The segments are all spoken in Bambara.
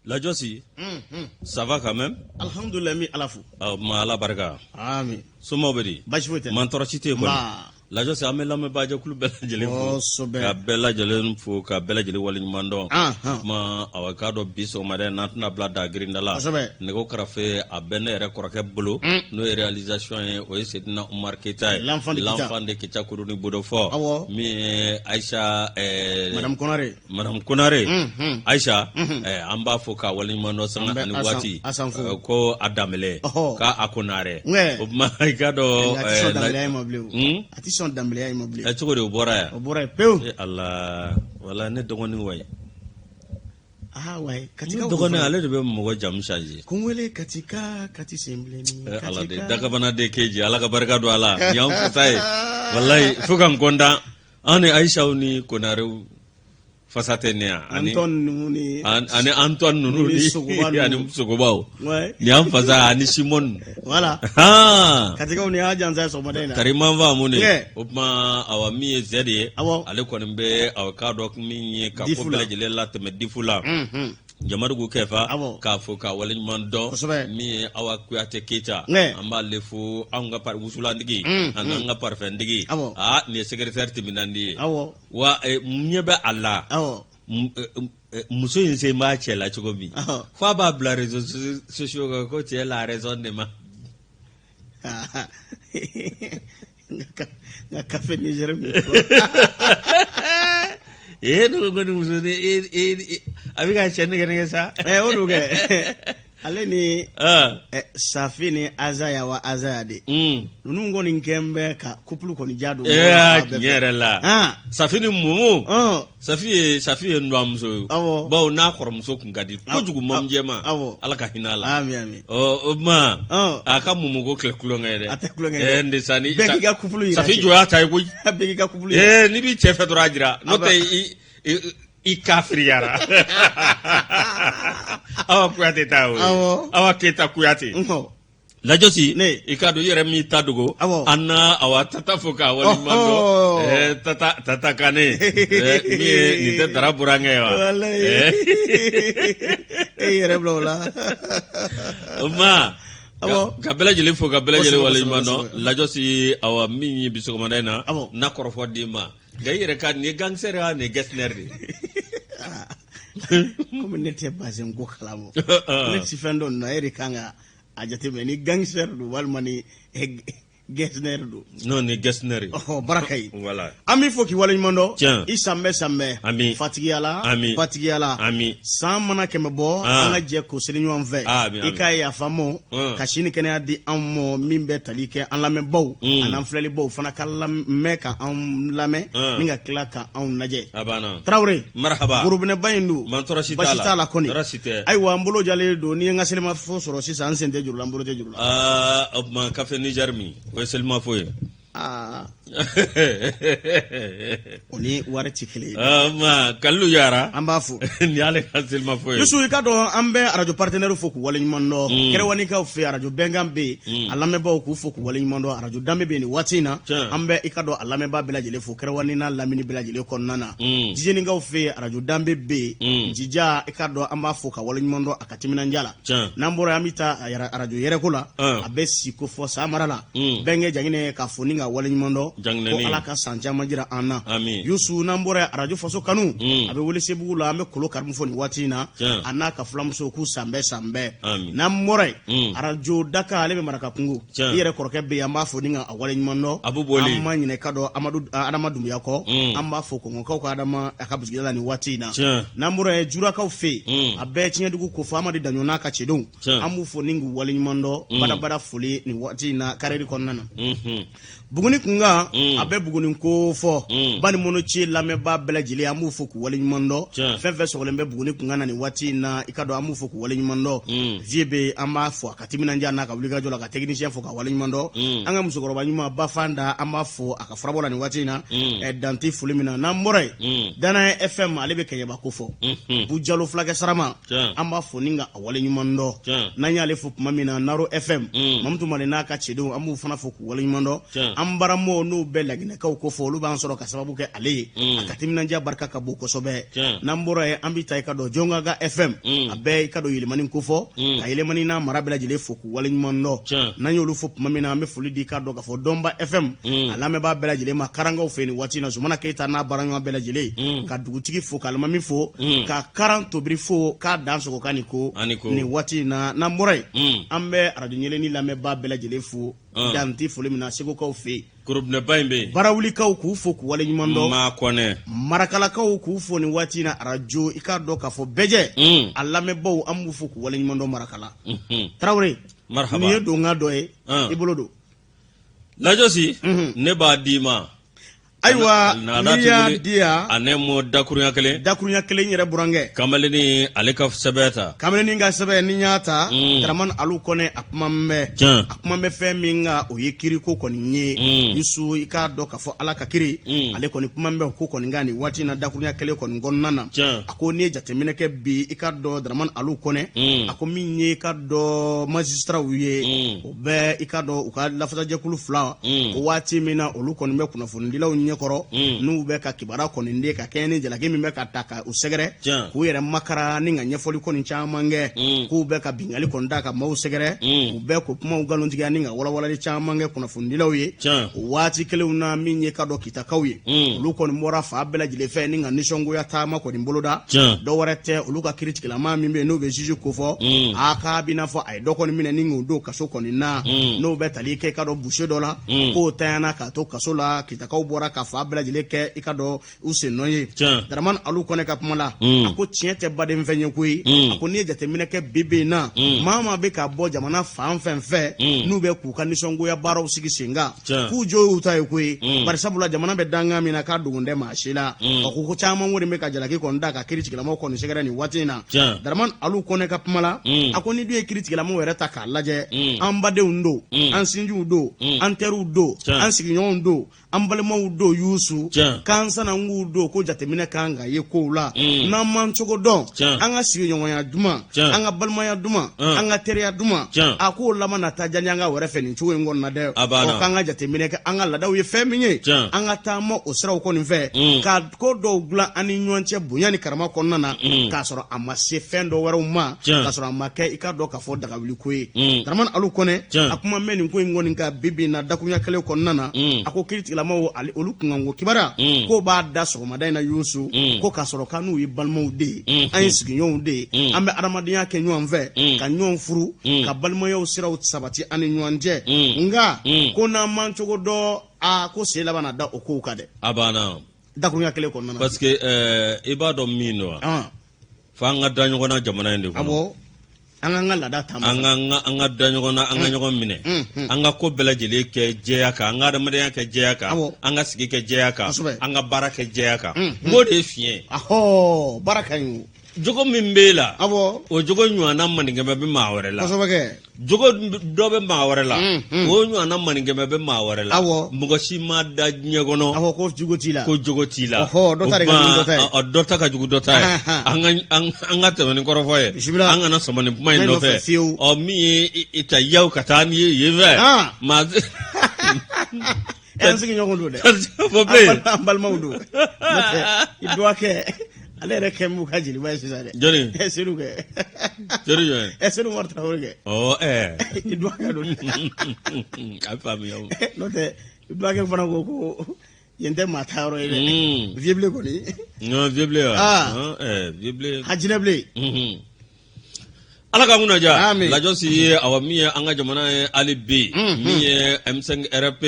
Lajɔsi ça va quand même alhamdulilayi n bɛ Ala fo ma Ala barika amin somaw bɛ di baasi foyi tɛ man tɔɔrɔ si tɛ yen kɔni Nba. Lajɔsi an bɛ lamɛnbaajɛkulu bɛɛ lajɛlen fo Kosɛbɛ. ka bɛɛ lajɛlen fo ka bɛɛ lajɛlen waleɲuman dɔn Anhan. kuma awa k'a dɔn bi sɔgɔmada in n'an tɛna bila da girinda la Kosɛbɛ. nɛgɛw karafe a bɛ ne yɛrɛ kɔrɔkɛ bolo n'o ye réalisation ye o ye Sedina Umar Keyita ye L'enfant de Kita. l'enfant de Kita Kuruni Bodofɔ Awɔ. min ye Ayisa Madame Konare Madame Konare Ayisa an b'a fo k'a waleɲuman dɔn sanga An bɛ ani Asan- waati Asan fo. ko a danbɛlɛ Ɔhɔ. k'a a Konare Ŋɛ. o tuma i k'a dɔn A tɛ sɔn danbɛlɛya in ma bilen o. A tɛ sɔn danbɛlɛya in ma bilen. Cogo di o bɔra yan O bɔra yen pewu. E Ala wala ne dɔgɔnin wayi Aa wayi ne Katikaw dɔgɔnin ale de bɛ mɔgɔ jamu changer Ko n wele Katika Kati Senbilenni. Eh, Ala de Katika. dakabana de keji Ala ka barika don a la nin y'an fasa ye walayi fo ka n kɔntan an ni Ayisaw ni Konarew fasa tɛ ne yan ani Antoine ninnu ni. ani Antoine ninnu Ni ni Sogoba ninnu. ani Sogobaw Ouais. nin y'an fasa ani Simon Voilà. haa Katikaw ni y'a jansa ye sɔgɔmada in na. kari man faamu ne Yeah. o tuma awa min ye zɛ de ye Awɔ. ale kɔni bɛ awa k'a dɔn min ye ka ko Difu bɛɛ la. lajɛlen latɛmɛ difu la jamadugu kɛfa Awɔ. k'a fo k'a waleɲuman dɔn Kosɛbɛ. min ye awa kuyate keyita Ŋɛ. an b'ale fo anw ka wusulantigi ani an ka parfɛntigi Awɔ. aa nin ye secrétaire timinandi ye Awɔ. wa ɲɛ bɛ a la Awɔ. Muso in sen b'a cɛ la cogo min Ɔhɔ. f'a b'a bila réseaux sociaux kan ko cɛ la raison de ma Nka kafe Niger min. Ee ne ko ko ni muso ni e a bɛ ka cɛ nɛgɛ nɛgɛ sa. Ɛ o don kɛ. Ale ni Ah. Safi ni Azaya wa Azaya de. Ninnu kɔni kɛn bɛ ka couple kɔni ja don. Ee tiɲɛ yɛrɛ la. Ah. Safi ni Mumu. Ɔn. Safi ye n dɔgɔmuso ye. Awɔ. Bawo n'a kɔrɔmuso kun ka di kojugu mamujɛma. Awɔ. Ala ka hinɛ a la. Ami ami. Ɔ o tuma. Ɔn. A ka Mumu ko tɛ tulonkɛ ye dɛ. A tɛ tulonkɛ ye. Ee n de sa ni. Bɛɛ k'i ka couple yira Safi cɛ. jɔ y'a ta ye koyi. Bɛɛ k'i ka couple yira. Ee n'i b'i cɛ fɛ dɔrɔn a jira. N'o tɛ Aba. i kafiriyara. Awa Kuyate ta o ye. Awɔ. Awa Keyita Kuyate. Nhɔ. Lajɔsi Ne. i k'a dɔn i yɛrɛ m'i ta dogo Awɔ. an na awa tata fo k'a waleɲuman dɔn Ɔhɔ. Tata tata Kane min ye nin tɛ Dara burankɛ ye wa Walayi. E yɛrɛ bila o la. O ma Awɔ. ka bɛɛ lajɛlen fo ka bɛɛ lajɛlen Kosɛbɛ, waleɲuman dɔn kosɛbɛ. Lajɔsi awa min ye bi sɔgɔmada in na Awɔ. na kɔrɔfɔ d'i ma nka i yɛrɛ ka nin ye gangster ye wa nin ye gestionnaire de ye Komi ne tɛ bazin ko kalama. Ne ti fɛn dɔn nin na e de kan ka a jateminɛ ni gangster don walima ni gestionnaire don. Non nin ye gestionnaire ye Ɔhɔ baraka ye. Voilà. An b'i fo k'i waleɲuman dɔn. Tiɲɛ. I san bɛɛ san bɛɛ. Ami. Fatigiya la. Ami. Batigiya la. Ami. San mana 100 bɔ. Ah. An ka jɛ k'o seli ɲɔgɔn fɛ. Ami, I ami. ka yafa n mɔ. Ka si ni kɛnɛya di anw mɔ min bɛ tali kɛ an lamɛnbaw. An'an filɛlibaw fana ka lamɛn ka anw lamɛn. Ni ka tila ka anw lajɛ. A banna. Tarawele. Marhaba. Gorobinɛba in don. Man tɔɔrɔ si t'a Basi la. t'a la kɔni. Tɔɔrɔ si tɛ. Ayiwa n bolo jalen don n'i ye n ka selimafo sɔrɔ sisan n sen tɛ juru la n bolo tɛ juru la. Aa o tuma kafe Niger min o ye selimafo ye. Aa o ni wari tɛ kelen ye. Ma Kalilu Yara. An b'a fo. Nin y'ale ka selimafo ye. Yusu i ka dɔn an bɛ arajo partenaire fo k'u waleɲuman dɔn. Kɛrɛwanikaw fɛ arajo bɛnkan bɛ yen. A lamɛnbaaw k'u fo k'u waleɲuman dɔn arajo danbe bɛ yen nin waati in na. Tiɲɛ. An bɛ i ka dɔn a lamɛnbaa bɛɛ lajɛlen fo kɛrɛwani n'a lamini bɛɛ lajɛlen kɔnɔna na. Jijenikaw fɛ yen arajo danbe bɛ yen. Jija i ka dɔn an b'a fo ka waleɲuman dɔn a ka timinandiya la. Tiɲɛ. N'an bɔra yen an bɛ taa a yɛrɛ arajo yɛrɛko la. A bɛ si ko fɔ san mara la. Bɛnkɛ Jaginɛ k'a fo ni ka waleɲuman dɔn. Jaginɛni. Ko Ala ka san caman jira an na. Ami. Yusu n'an bɔra yen arajo faso kanu. A bɛ Welesebugu la an bɛ Kolo Karimu fo nin waati in na. Tiɲɛ. A n'a ka fulamuso k'u san bɛɛ san bɛɛ. Ami. N'an bɔra yen. Arajo Daka ale bɛ Marakakungo. Tiɲɛ. I yɛrɛ kɔrɔkɛ bɛ yen an b'a fo ni ka a waleɲuman dɔn. Abu Boli. An ma ɲinɛ ka dɔn Amadu Adama Dunbuya kɔ. An b'a fo Kɔngɔkaw ka Adama a ka bisigila la nin waati in na. Tiɲɛ. N'an bɔra yen Jurakaw fɛ yen. A bɛɛ tiɲɛdugu ko fɔ Amadu Daɲɔ n'a ka cɛdenw. Tiɲɛ. An b'u fo ni k'u waleɲuman dɔn. Badabada foli nin waati in na karɛri kɔnɔna na. Buguni kunkan a bɛ Buguni ko fɔ ba ni mɔnɔ ci lamɛnbaa bɛɛ lajɛlen an b'u fo k'u waleɲuman dɔn. Tiɲɛ. Fɛn fɛn sɔgɔlen bɛ Buguni kunkan na nin waati in na i ka dɔn an b'u fo k'u waleɲuman dɔn. Vie bɛ an b'a fo a ka timinandiya n'a ka wulikajɔ la ka technicien fo ka waleɲuman dɔn. An ka musokɔrɔba ɲuman Bafan da an b'a fo a ka furabɔ la nin waati in na. Dan tɛ foli min na n'an bɔra yen Danaya FM ale bɛ Kɛɲɛba ko fɔ. Bu Jalo fulakɛ sarama Tiɲɛ. an b'a fo ni ka a waleɲuman dɔn. Tiɲɛ. N'an y'ale fo tuma min na Naro FM Mamutu Male n'a ka cɛdenw an b'u fana fo k'u waleɲuman dɔn. Tiɲɛ. An baramɔgɔw n'o n'o bɛ laginɛkaw ko fɔ, olu b'an sɔrɔ ka sababu kɛ ale ye. A ka timinandiya barika ka bon kosɛbɛ. N'an bɔra yen, an bɛ taa i ka dɔn Jɔnkaga FM, a bɛ i ka dɔn Yelimani ko fɔ, ka Yelimani n'a mara bɛɛ lajɛlen fo k'u waleɲuman dɔn. N'an y'olu fo tuma min na, an bɛ foli di i ka dɔn k'a fɔ Dɔnba FM, a lamɛnbaa bɛɛ lajɛlen ma Karankaw fɛ nin waati in na, Zumana Keyita n'a baaraɲɔgɔn bɛɛ lajɛlen, ka dugutigi fo, ka alimami fo, ka Karan Tobiri fo, k'a dansɔgɔ k'a ni ko nin waati in na. N'an bɔra yen, an bɛ arajo Yeelen lamɛnbaa bɛɛ lajɛlen fo, dan tɛ foli min na Segukaw fɛ yen. Korobinɛba in bɛ yen. Barawulikaw k'u fo k'u waleɲuman dɔn. Maa Kɔnɛ. Marakalakaw k'u fo nin waati in na arajo i k'a dɔn k'a fɔ Bɛjɛ, a lamɛnbaaw an b'u fo k'u waleɲuman dɔn Marakala. Tarawele. Marhaba. Nin ye donkan dɔ ye. I bolo don. Lajɔsi, ne b'a d'i ma. Ayiwa, n'i y'a di yan. A ne mɔ dakurunya kelen. Dakurunya kelen yɛrɛ burankɛ. Kamalennin ale ka sɛbɛn ta. Kamalennin ka sɛbɛn ni n y'a ta. Dramani Alu Kɔnɛ a kuma bɛ. Tiɲɛ. A kuma bɛ fɛn min kan, o ye kiriko kɔni ye. Yusu, i k'a dɔn k'a fɔ Ala ka kiri. Ale kɔni kuma bɛ o ko kɔni kan nin waati in na dakurunya kelen kɔni kɔnɔna na. Tiɲɛ. A ko n'i ye jateminɛ kɛ bi, i k'a dɔn Dramani Alu Kɔnɛ. A ko min ye i k'a dɔn magistratw ye. O bɛ i k'a dɔn u ka lafasajɛkulu fila, o waati min na olu kɔni bɛ kunnafonidilaw ɲɛkɔrɔ, n'u bɛ ka kibaruya kɔni di ka kɛɲɛ ni jalaki min bɛ ka ta ka u sɛgɛrɛ, k'u yɛrɛ makara ni ka ɲɛfɔli kɔni caman kɛ, k'u bɛ ka binkanni kɔni da ka maaw sɛgɛrɛ, u bɛ ko kumaw nkalontigiya ni ka walawalali caman kɛ kunnafonidilaw ye. O waati kelenw na, min ye ka dɔn Kitakaw ye, olu kɔni bɔra fan bɛɛ lajɛlen fɛ ni ka nisɔngoya taama kɔni boloda. Dɔ wɛrɛ tɛ, olu ka kiritigɛlamaa min bɛ yen n'o bɛ juge kofɔ, a k'a bɛna fɔ a ye dɔ kɔni minɛ ni k'o don kaso kɔni na, n'o bɛ tali kɛ i ka dɔn boucher dɔ la, k'o tanyana k'a to kaso la. Kitakaw bɔra ka fan bɛɛ lajɛlen kɛ i ka dɔn u sen nɔ ye. Dramani Alu Kɔnɛ ka kuma la, a ko tiɲɛ tɛ baden fɛn ye koyi. A ko n'i ye jateminɛ kɛ bi bi in na, maa maa bɛ ka bɔ jamana fan fɛn fɛ, n'u bɛ k'u ka nisɔngoya baaraw sigi sen kan, k'u jo y'u ta ye koyi, bari sabula jamana bɛ dankan min na, k'a dogon tɛ maa si la. A ko ko caman kɔni bɛ ka jalaki kɔni da ka kiritigɛlamaw kɔni sɛgɛrɛ nin waati in na. Dramani Alu Kɔnɛ ka kuma la, a ko n'i dun ye kiritigɛlamaw yɛrɛ ta k'a lajɛ, an badenw don, an sinjiw don, an teriw don, an sigiɲɔgɔnw don, an balimaw don Yusu, k'an sanankuw don, ko jateminɛ kan ka ye kow la. N'an m'an cogo dɔn, an ka sigiɲɔgɔnya duman, an ka balimaya duman, an ka teriya duman, a k'o laban na taa diya an ka wɛrɛ fɛ nin cogo in kɔnɔna dɛ. Ɔ, k'an ka jateminɛ kɛ an ka laadaw ye fɛn min ye, an ka taama o siraw kɔni fɛ, ka ko dɔw dilan an ni ɲɔgɔn cɛ bonya ni karama kɔnɔna na, k'a sɔrɔ a ma se fɛn dɔ wɛrɛw ma, k'a sɔrɔ a ma kɛ i k'a dɔn k'a fɔ dagawuli ko ye. Dramani Alu Kɔnɛ a kuma mɛn nin ko in kɔni kan bi bi in na dakurunya kelen kɔnɔna na. A ko kiritigɛlamaw olu kunkanko kibaruya k'o b'a da sɔgɔmada in na Yusu, ko k'a sɔrɔ k'an n'u ye balimaw de ye, an ye sigiɲɔgɔnw de ye, an bɛ adamadenya kɛ ɲɔgɔn fɛ, ka ɲɔgɔn furu, ka balimayaw siraw sabati an ni ɲɔgɔn cɛ, nka ko n'an m'an cogo dɔn, a ko sen laban na da o kow kan dɛ. A banna. Dakurunya kelen kɔnɔna na. Parce que i b'a dɔn min don wa, fo an ka da ɲɔgɔn na jamana in de kɔnɔ. Awɔ, an k'an ka laada taama. An ka da ɲɔgɔn na, an ka ɲɔgɔn minɛ, an ka ko bɛɛ lajɛlen kɛ jɛya kan, an ka adamadenya kɛ jɛya kan, an ka sigi kɛ jɛya kan, an ka baara kɛ jɛya kan. N k'o de ye fiɲɛ ye. Ahɔ, baara ka ɲi o. Jogo min b'e la, o jogo ɲɔgɔnna maninkɛmɛ bɛ maa wɛrɛ la. Kosɛbɛ kɛ. Jogo dɔ bɛ maa wɛrɛ la, o ɲɔgɔnna maninkɛmɛ bɛ maa wɛrɛ la. Mɔgɔ si ma da diɲɛ kɔnɔ awɔ ko jogo t'i la, ko jogo t'i la. Dɔ ta de ka jugu dɔ ta ye. Dɔ ta ka jugu dɔ ta ye. An ka tɛmɛ ni kɔrɔfɔ ye, an kana sɔmɔ nin kuma in nɔfɛ. Ɔ, min ye i ta yaw ka taa n'i ye yen fɛ maa. An sigiɲɔgɔn don dɛ, an balimaw don. N'o tɛ, i dɔgɔkɛ ale yɛrɛ kɛ m'u ka jeliba ye sisan dɛ. Jɔnni? Sedu kɛ. Sedu jɔn? Sedu Umaru Tarawele kɛ. Ɔ ɛɛ. I dɔgɔkɛ don. A bɛ faamuya o. N'o tɛ, i dɔgɔkɛ fana ko ko yen tɛ maa ta yɔrɔ ye dɛ. Vieux kɔni. Non, Vieux wa? Ah. Ɛɛ, Vieux. Hajinɛ bilen. Ala ka kunna diya lajɔsi ye. Awa, min ye an ka jamana ye hali bi, min ye M5 RP,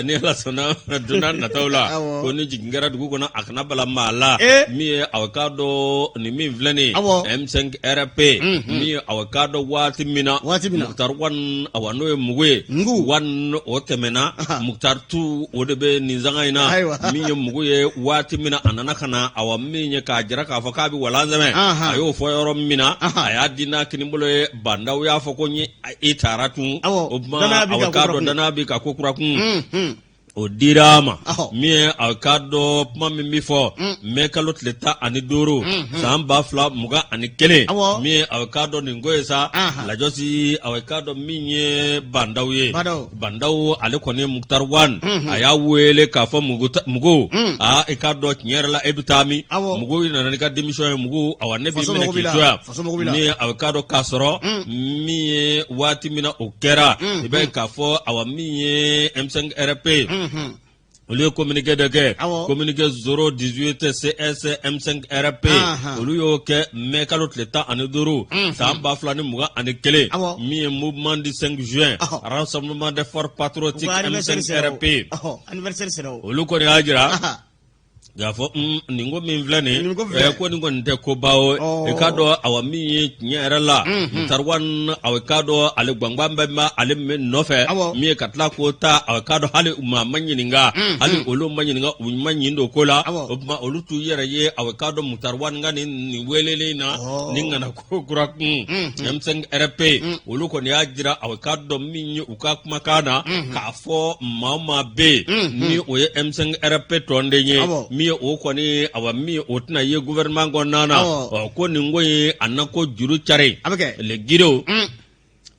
ni Ala sɔnna don nataw la, ko ni jigin kɛra dugu kɔnɔ, a kana bala maa la. Min ye aw k'a dɔn nin min filɛ nin ye M5 RP, min ye aw k'a dɔn waati min na Mukutari one, awa n'o ye mugu ye, one o tɛmɛna, Mukutari two o de bɛ nin sanga in na. Min ye mugu ye, waati min na a nana ka na, awa min ye k'a jira k'a fɔ k'a bɛ walan sɛmɛ, a y'o fɔ yɔrɔ min na, a y'a di n'a kinibolo ye. Ba Ndaw y'a fɔ ko n ye i taara tun. O tuma aw k'a dɔn danaya bɛ ka ko kura kun. O dira a ma min ye a k'a dɔn kuma min bɛ fɔ mɛ kalo tile 15 san 2021, min ye a k'a dɔn nin ko ye sa lajɔsi, a k'a dɔn min ye Bah N'Daw ye. Bah N'Daw ale kɔni Moctar Ouane a y'a wele k'a fɔ Mugu, aa i k'a dɔn tiɲɛ yɛrɛ la e bɛ taa min? Mugu, i nana n'i ka démission ye Mugu, awa ne b'i minɛ k'i to yan. Min a k'a dɔn k'a sɔrɔ min ye waati min na o kɛra, i b'a ye k'a fɔ awa min ye M5 RP, olu ye communiqué dɔ kɛ, communiqué 018 CS M5 RP. Olu y'o kɛ mɛ kalo tile 15 san 2021, min ye mouvement du 5 juin, rassemblement des forces patriotiques M5 RP. Olu kɔni y'a jira k'a fɔ nin ko min filɛ nin ye, ko nin kɔni tɛ koba o. I k'a dɔn awa min ye tiɲɛ yɛrɛ la, Moctar Ouane, awa k'a dɔn ale gbangban bɛɛ ma ale min nɔfɛ, min ye ka tila k'o ta, awa k'a dɔn hali maa ma ɲininka, hali olu ma ɲininka, u ma ɲin don ko la. O tuma olu t'u yɛrɛ ye, awa k'a dɔn Moctar Ouane ka nin welelen na, nin kana ko kura kun. M5 RP olu kɔni y'a jira, awa k'a dɔn min ye u ka kumakan na, k'a fɔ maa o maa bɛ yen ni o ye M5 RP tɔnden ye, min ye o kɔni, awa min o tɛna ye gouvernement kɔnɔna na, ɔ ko nin ko in a na ko juru cari le Guiro.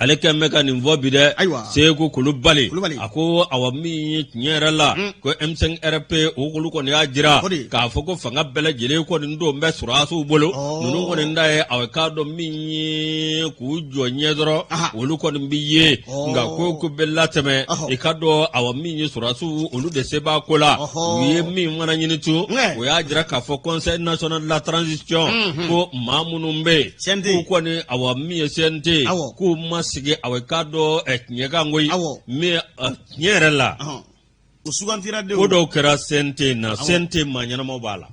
Ale kɛn bɛ ka nin fɔ bi dɛ. Seku Kulubali a ko awa min ye tiɲɛ yɛrɛ la, ko M5 RP o olu kɔni y'a jira k'a fɔ ko fanga bɛɛ lajɛlen kɔni don bɛ sɔrɔdasiw bolo. Ninnu kɔni da ye, awa k'a dɔn min ye k'u jɔ ɲɛ dɔrɔn, olu kɔni bɛ ye, nka ko ko bɛ latɛmɛ. I k'a dɔn awa min ye sɔrɔdasiw, olu de se b'a ko la. U ye min mana ɲini tun, o y'a jira k'a fɔ Conseil national de la transition, ko maa minnu bɛ yen k'u kɔni, awa min ye CNT, k'u ma sigi, awa k'a dɔn tiɲɛ kan koyi, min tiɲɛ yɛrɛ la, ko dɔw kɛra CNT na. CNT maa ɲɛnamaw b'a la,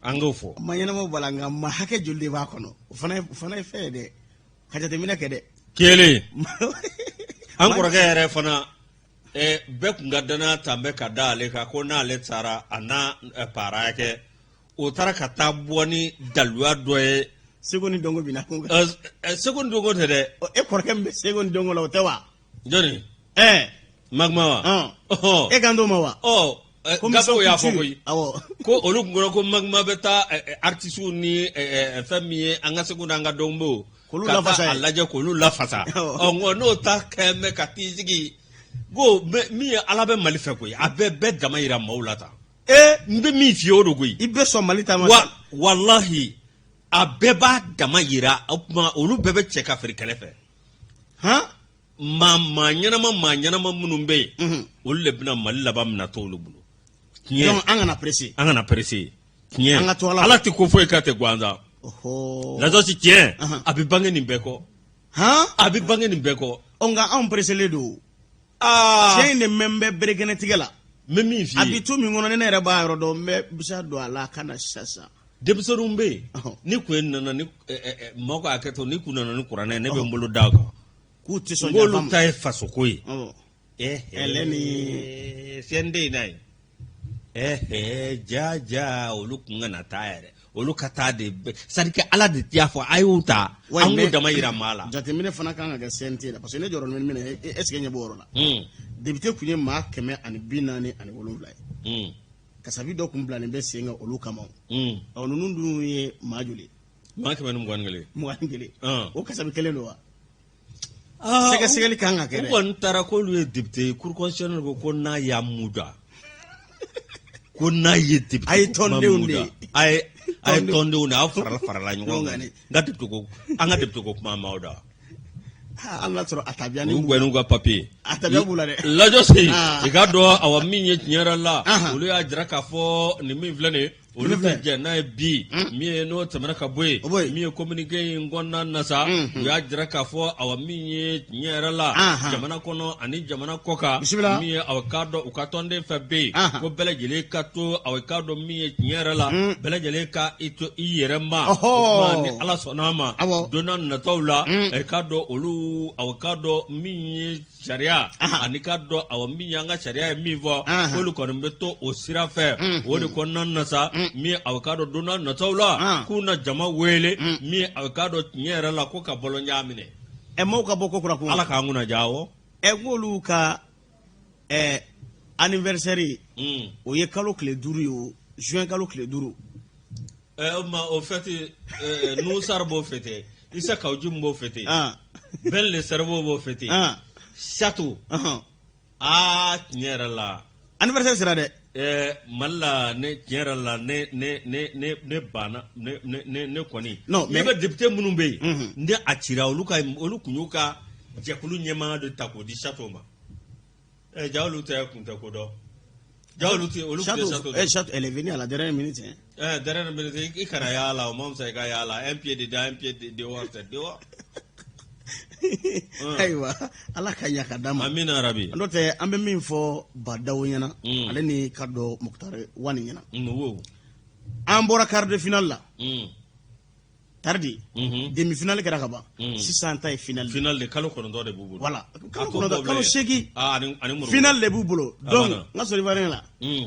an k'o fɔ. Maa ɲɛnamaw b'a la, nka maa hakɛ joli de b'a kɔnɔ? O fana ye fɛn ye dɛ, ka jateminɛ kɛ dɛ. Kelen, an kɔrɔkɛ yɛrɛ fana, bɛɛ tun ka danaya tan bɛ ka da ale kan ko n'ale taara, a n'a para kɛ. O taara ka taa bɔ ni daluya dɔ ye. Seko ni dɔnko bina. Seko ni dɔnko tɛ dɛ. E kɔrɔkɛ min bɛ seko ni dɔnko la, o tɛ wa? Jɔnni? Magma wa? E kan t'o ma wa? Ɔ, gafew y'a fɔ koyi ko olu kun kɔnɔ ko Magma bɛ taa artisiw ni fɛn min ye an ka seko n'an ka dɔnko, ka taa a lajɛ k'olu lafasa. Ɔ, nka n'o ta kɛ mɛ ka t'i sigi ko min ye Ala bɛ Mali fɛ koyi, a bɛ bɛɛ dama yira maaw la tan. Ee, n bɛ min f'i ye, o don koyi. I bɛ sɔn Mali ta ma? Wa walahi, a bɛɛ b'a dama yira. O tuma olu bɛɛ bɛ cɛ ka feere kɛlɛ fɛ. Han. Maa ɲɛnama, maa ɲɛnama minnu bɛ yen, olu de bɛna Mali laban minɛ to olu bolo. Tiɲɛ. Donc an kana pressé. An kana pressé, tiɲɛ. An ka to Ala. Ala tɛ ko foyi k'a tɛ gansan. Lazɔsi, tiɲɛ, a bɛ bange nin bɛɛ kɔ. Han. A bɛ bange nin bɛɛ kɔ. Ɔ, nka anw presselen don. Aa. Cɛ in de mɛn bɛ berekɛnɛtigɛ la. N bɛ min f'i ye. A bɛ to min kɔnɔ, ni ne yɛrɛ b'a yɔrɔ dɔn, n bɛ bisa don a la ka na sisan. Denmisɛnninw bɛ yen, ni kun ye nana ni maaw ka hakɛ to, ni kun nana ni kuranɛ ye, ne bɛ n bolo d'a kan. K'u tɛ sɔn. K'olu ta ye fasoko ye. Ɛlɛ ni CNT in n'a ye ja ja, olu kun kana taa yɛrɛ, olu ka taa de, c'est à dire que Ala de y'a fɔ a y'u ta, an k'u dama yira maa la. Jateminɛ fana kan ka kɛ CNT la, parce que ne jɔrɔ ni min ye, est ce que ɲɛ b'o yɔrɔ la? Député kun ye maa 147 ye. Kasabi dɔ kun bilalen bɛ sen kan olu kama. Ɔ, ninnu dun ye maa joli? Maa 121. 21. O kasabi kelen don wa? Sɛgɛsɛgɛli kan ka kɛ dɛ. U kɔni taara k'olu ye député ye, cour constitutionnelle ko ko n'a y'a muda, ko n'a ye député. A ye tɔndenw de ye. A ye tɔndenw de ye, aw farala farala ɲɔgɔn kan. N ka député ko, an ka député ko kuma m'aw da. Hali n'a sɔrɔ a tabiya ni. U gɛn'u ka papier. A tabiya b'u la dɛ. Lajɔsi, i k'a dɔn awa min ye tiɲɛ yɛrɛ la, olu y'a jira k'a fɔ nin min filɛ nin ye, olu tɛ jɛn n'a ye bi. Min ye n'o tɛmɛna ka bɔ yen, min ye communiqué in kɔnɔna na sa, u y'a jira k'a fɔ awa min ye tiɲɛ yɛrɛ la, jamana kɔnɔ ani jamana kɔkan, min ye awa k'a dɔn u ka tɔnden fɛn bɛ yen, ko bɛɛ lajɛlen ka to, awa k'a dɔn min ye tiɲɛ yɛrɛ la, bɛɛ lajɛlen ka i to i yɛrɛ ma. O tuma ni Ala sɔnna a ma, don n'a nataw la, k'a dɔn olu, awa k'a dɔn min ye sariya ani k'a dɔn awa min y'an ka sariya ye min fɔ, k'olu kɔni bɛ to o sira fɛ. O de kɔnɔna na sa, min awa k'a dɔn don n'a nataw la, k'u na jama wele, min awa k'a dɔn tiɲɛ yɛrɛ la, ko ka bɔlɔnja minɛ. Ɛ, maaw ka bɔ ko kura ko. Ala k'an kunna diya. Awɔ. Ɛ, k'olu ka ɛ Anniversaire o ye kalo tile 5 ye, o juin kalo tile 5. O ma o fête, Nouhoum Sarr b'o fêter, Issa Kaou Djim b'o fêter, Ben le cerveau b'o fêter, Chato. Aa, tiɲɛ yɛrɛ la. Anniversaire sera dɛ. Mali la, ne tiɲɛ yɛrɛ la, ne ne ne ne ne banna, ne ne ne ne kɔni. Non, mais ne bɛ député minnu bɛ yen, ne a cira olu ka, olu tun y'u ka jɛkulu ɲɛmaa de ta k'o di Chato ma. Ja olu tɛ kun tɛ ko dɔn. Ja olu tɛ, olu tun tɛ Chato. Chato, elle est venue à la dernière minute, hein. Dernière minute, i kana y'a la, o ma fisa i ka y'a la. Un pied dedans, un pied dehors, c'est dehors. Ayiwa, Ala ka ɲa ka d'a ma. Amina rabi. N'o tɛ, an bɛ min fɔ Badaw ɲɛna, ale ni ka dɔ Moctar Ouane ɲɛna, an bɔra quart de finale la tardi, demi finale kɛra ka ban, sisan ta ye finale. Finale de, kalo 9 de b'u bolo. Voilà, kalo 9, kalo 8. Ah, ani finale de b'u bolo. Donc n ka sɔrɔ Ivoirien la,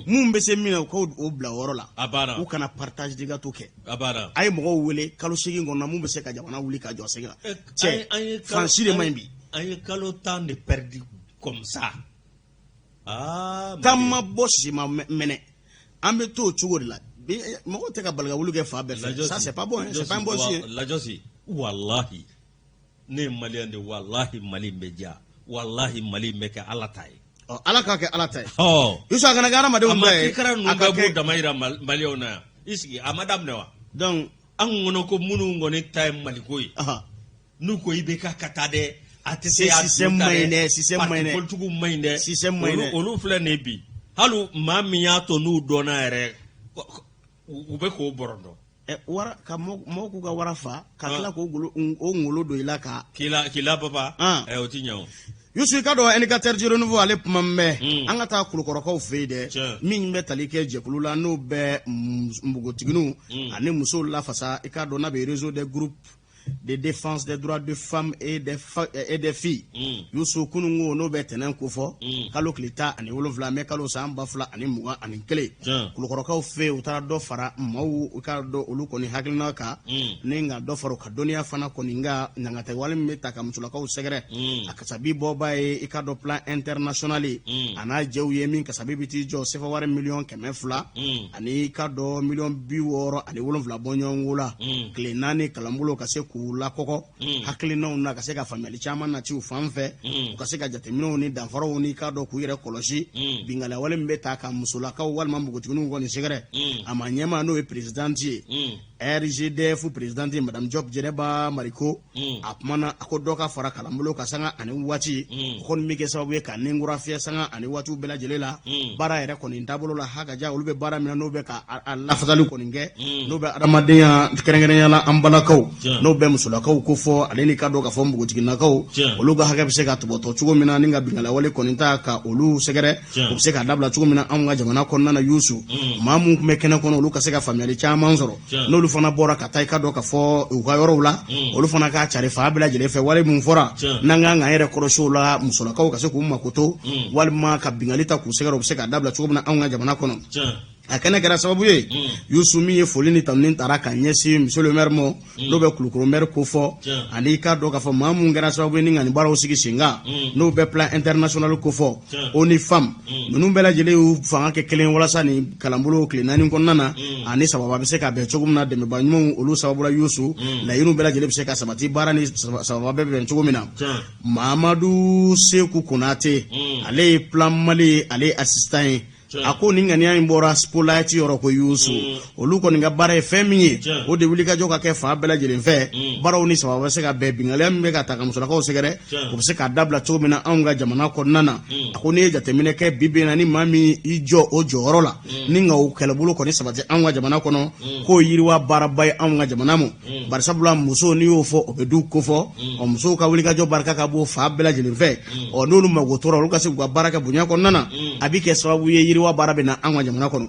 mun bɛ se min na, u k'o o bila o yɔrɔ la. A banna. U kana partage de gâteau kɛ. A banna. A ye mɔgɔw wele kalo 8 kɔnɔ, mun bɛ se ka jamana wuli ka jɔ sen kan. Cɛ, fan si de man ɲi bi. An ye kalo 10 de perdu comme ça. Ah. Tan ma bɔ, si ma mɛnɛ, an bɛ to o cogo de la. Mɔgɔw tɛ ka bali ka wuli kɛ fan bɛɛ fɛ. Ça, c'est pas bon, hein, c'est pas un bon signe. Lajɔsi, walahi, ne ye malien de, walahi, Mali bɛ diya, walahi, Mali bɛ kɛ Ala ta ye. Ɔ, Ala k'a kɛ Ala ta ye. Yusu, a kana kɛ hadamadenw ta ye. A ma kikara ninnu bɛɛ b'u dama yira maliyɛnw na yan. I sigi, a ma daminɛ wa? Donc an kɔnɔ ko minnu kɔni ta ye Maliko ye, n'u ko i bɛ ka taa dɛ, a tɛ se. Système ma ɲi dɛ, système ma ɲi dɛ. Parti politique ma ɲi dɛ. Système ma ɲi dɛ. Olu filɛ nin ye bi, hali maa min y'a to n'u dɔnna yɛrɛ, u bɛ k'o bɔrɔntɔ. Wara ka mɔgɔw k'u ka wara fa ka tila k'o golo, o ŋolo don i la ka k'i la papa. O ti ɲɛ o. Yusu, i ka dɔn, indicateur du renouveau, ale kuma bɛ an ka taa Kulukɔrɔkaw fɛ yen dɛ, min bɛ tali kɛ jɛkulu la, n'o bɛ npogotigininw ani musow lafasa. I ka dɔn, n'a bɛ réseau des groupes de défense des droits de femmes et des filles. Yusu, kununko n'o bɛ tɛnɛn kofɔ, kalo tile 17 mɛ kalo san 2021, Kulukɔrɔkaw fɛ yen, u taara dɔ fara maaw, u ka dɔn olu kɔni hakilina kan, ni ka dɔ fara u ka dɔnniya fana kɔni ka ɲangatɛwale min bɛ ta ka musolakaw sɛgɛrɛ. A kasabi bɔba ye, i ka dɔn, Plan International ye, a n'a jɛw ye min kasabi bɛ t'i jɔ sefa wari miliyɔn 200 ani i ka dɔn miliyɔn 67 bɔɲɔgɔnko la. Tile 4 kalanbolo ka se k'u lakɔgɔ hakilinaw na, ka se ka faamuyali caman nati u fan fɛ, u ka se ka jateminɛw ni danfaraw ni k'a dɔn k'u yɛrɛ kɔlɔsi binkanni wale min bɛ ta ka musolakaw walima npogotigininw kɔni sɛgɛrɛ. A ma ɲɛmaa, n'o ye présidente ye, RGDF présidente, madame Diop Jɛnɛba Mariko, a kumana, a ko dɔ ka fara kalanbolo ka sanga ani waati, o kɔni bɛ kɛ sababu ye ka ninkura fiyɛ sanga ani waatiw bɛɛ lajɛlen la baara yɛrɛ kɔni taabolo la. Ha ka ja, olu bɛ baara min na, n'o bɛ ka a lafasali kɔni kɛ, n'o bɛ adamadenya, kɛrɛnkɛrɛnnenya la an balakaw, n'o bɛ musolakaw ko fɔ, ale ni ka dɔn k'a fɔ npogotiginnakaw, olu ka hakɛ bɛ se ka tɔbɔtɔ cogo min na, ni ka binkanni wale kɔni ta ka olu sɛgɛrɛ, o bɛ se ka dabila cogo min na anw ka jamana kɔnɔna na. Yusu, maa minnu tun bɛ kɛnɛ kɔnɔ, olu ka se ka faamuyali caman sɔrɔ. N'olu fana bɔra ka taa, i ka dɔn ka fɔ u ka yɔrɔw la, olu fana k'a cari fan bɛɛ lajɛlen fɛ. Wale min fɔra, n'an kan k'an yɛrɛ kɔlɔsi o la, musolakaw ka se k'u makoto walima ka binkanni ta k'u sɛgɛrɛ, o bɛ se ka dabila cogo min na anw ka jamana kɔnɔ. A kɛnɛ kɛra sababu ye, Yusu, min ye foli ni tanuni taara ka ɲɛsin monsieur le maire ma, n'o bɛ Kulukoro maire kofɔ, ani i k'a dɔn k'a fɔ maa mun kɛra sababu ye ni ka nin baaraw sigi sen kan, n'o bɛ Plan International kofɔ, ONU Femmes. Ninnu bɛɛ lajɛlen y'u fanga kɛ kelen walasa nin kalanbolo tile 4 kɔnɔna na, ani sababa bɛ se ka bɛn cogo min na, dɛmɛba ɲumanw olu sababu la, Yusu, laɲiniw bɛɛ lajɛlen bɛ se ka sabati, baara ni sababa bɛ bɛn cogo min na. Mamadu Seku Konate, ale ye Plan Mali, ale ye assistant ye. A ko nin ŋaniya in bɔra Spotlight yɔrɔ ko Yusu, olu kɔni ka baara ye fɛn min ye, o de wulikajɔ ka kɛ fan bɛɛ lajɛlen fɛ, baaraw ni sababa bɛ se ka bɛn, binkanni min bɛ ka ta ka musolakaw sɛgɛrɛ, o bɛ se k'a dabila cogo min na anw ka jamana kɔnɔna na. A ko n'i ye jateminɛ kɛ bi bi in na, ni maa min i jɔ o jɔyɔrɔ la, ni ka o kɛlɛbolo kɔni sabati anw ka jamana kɔnɔ, k'o yiriwa baaraba ye anw ka jamana ma. Barisabula muso, n'i y'o fɔ, o bɛ du kofɔ. Ɔ, musow ka wulikajɔ barika ka bon fan bɛɛ lajɛlen fɛ. Ɔ, n'olu mago tora, olu ka se k'u ka baara kɛ bonya kɔnɔna na, a bɛ kɛ sababu ye yiriwa baara bɛ na an ka jamana kɔnɔ.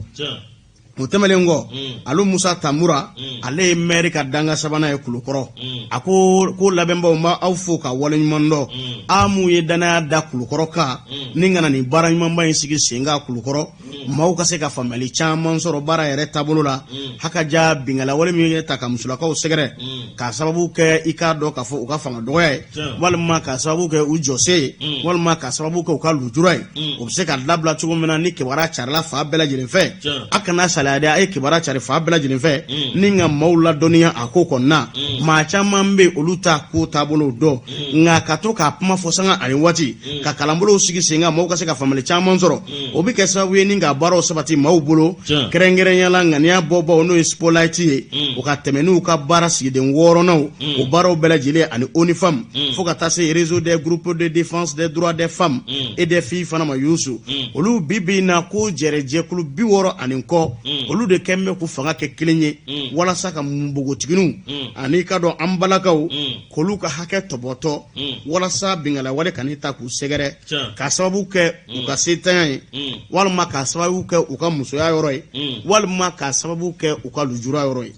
O tɛmɛnen kɔ, Alu Musa Tamura, ale ye mɛri ka danga sabanan ye Kulukɔrɔ. A ko ko labɛnbaw ma, aw fo ka waleɲuman dɔn, aw mun ye danaya da Kulukɔrɔ kan ni ka na nin baara ɲumanba in sigi sen kan Kulukɔrɔ, maaw ka se ka faamuyali caman sɔrɔ baara yɛrɛ taabolo la. Hakaja, binkanni wale min ye ta ka musolakaw sɛgɛrɛ. K'a sababu kɛ i k'a dɔn k'a fɔ u ka fanga dɔgɔya ye, walima k'a sababu kɛ u jɔsen ye, walima k'a sababu kɛ u ka lujura ye. O bɛ se ka dabila cogo min na ni kibaruya carila fan bɛɛ lajɛlen fɛ. A kana salaya dɛ, a ye kibaruya cari fan bɛɛ lajɛlen fɛ ni ka maaw ladɔnniya a ko kɔnɔna. Maa caman bɛ olu t'a ko taabolo dɔn, nka ka to k'a kuma fɔ sanga ani waati, ka kalanbolow sigi sen kan, maaw ka se ka faamuyali caman sɔrɔ, o bɛ kɛ sababu ye ni ka baaraw sabati maaw bolo, kɛrɛnkɛrɛnya la ŋaniya bɔbaw, n'o ye Spotlight ye, o ka tɛmɛ n'u ka baara sigiden wɔɔrɔnanw, o baaraw bɛɛ lajɛlen, ani ONU Femmes, fo ka taa se Réseau des groupes de défense des droits des femmes et des filles fana ma. Yusu, olu bi bi in na ko jɛrɛjɛkulu 60 ani kɔ, olu de kɛn bɛ k'u fanga kɛ kelen ye walasa ka npogotigininw ani ka dɔn an balakaw k'olu ka hakɛ tɔbɔtɔ, walasa binkanni wale kan'i ta k'u sɛgɛrɛ k'a sababu kɛ u ka setanya ye, walima k'a sababu kɛ u ka musoya yɔrɔ ye, walima k'a sababu kɛ u ka lujura yɔrɔ ye.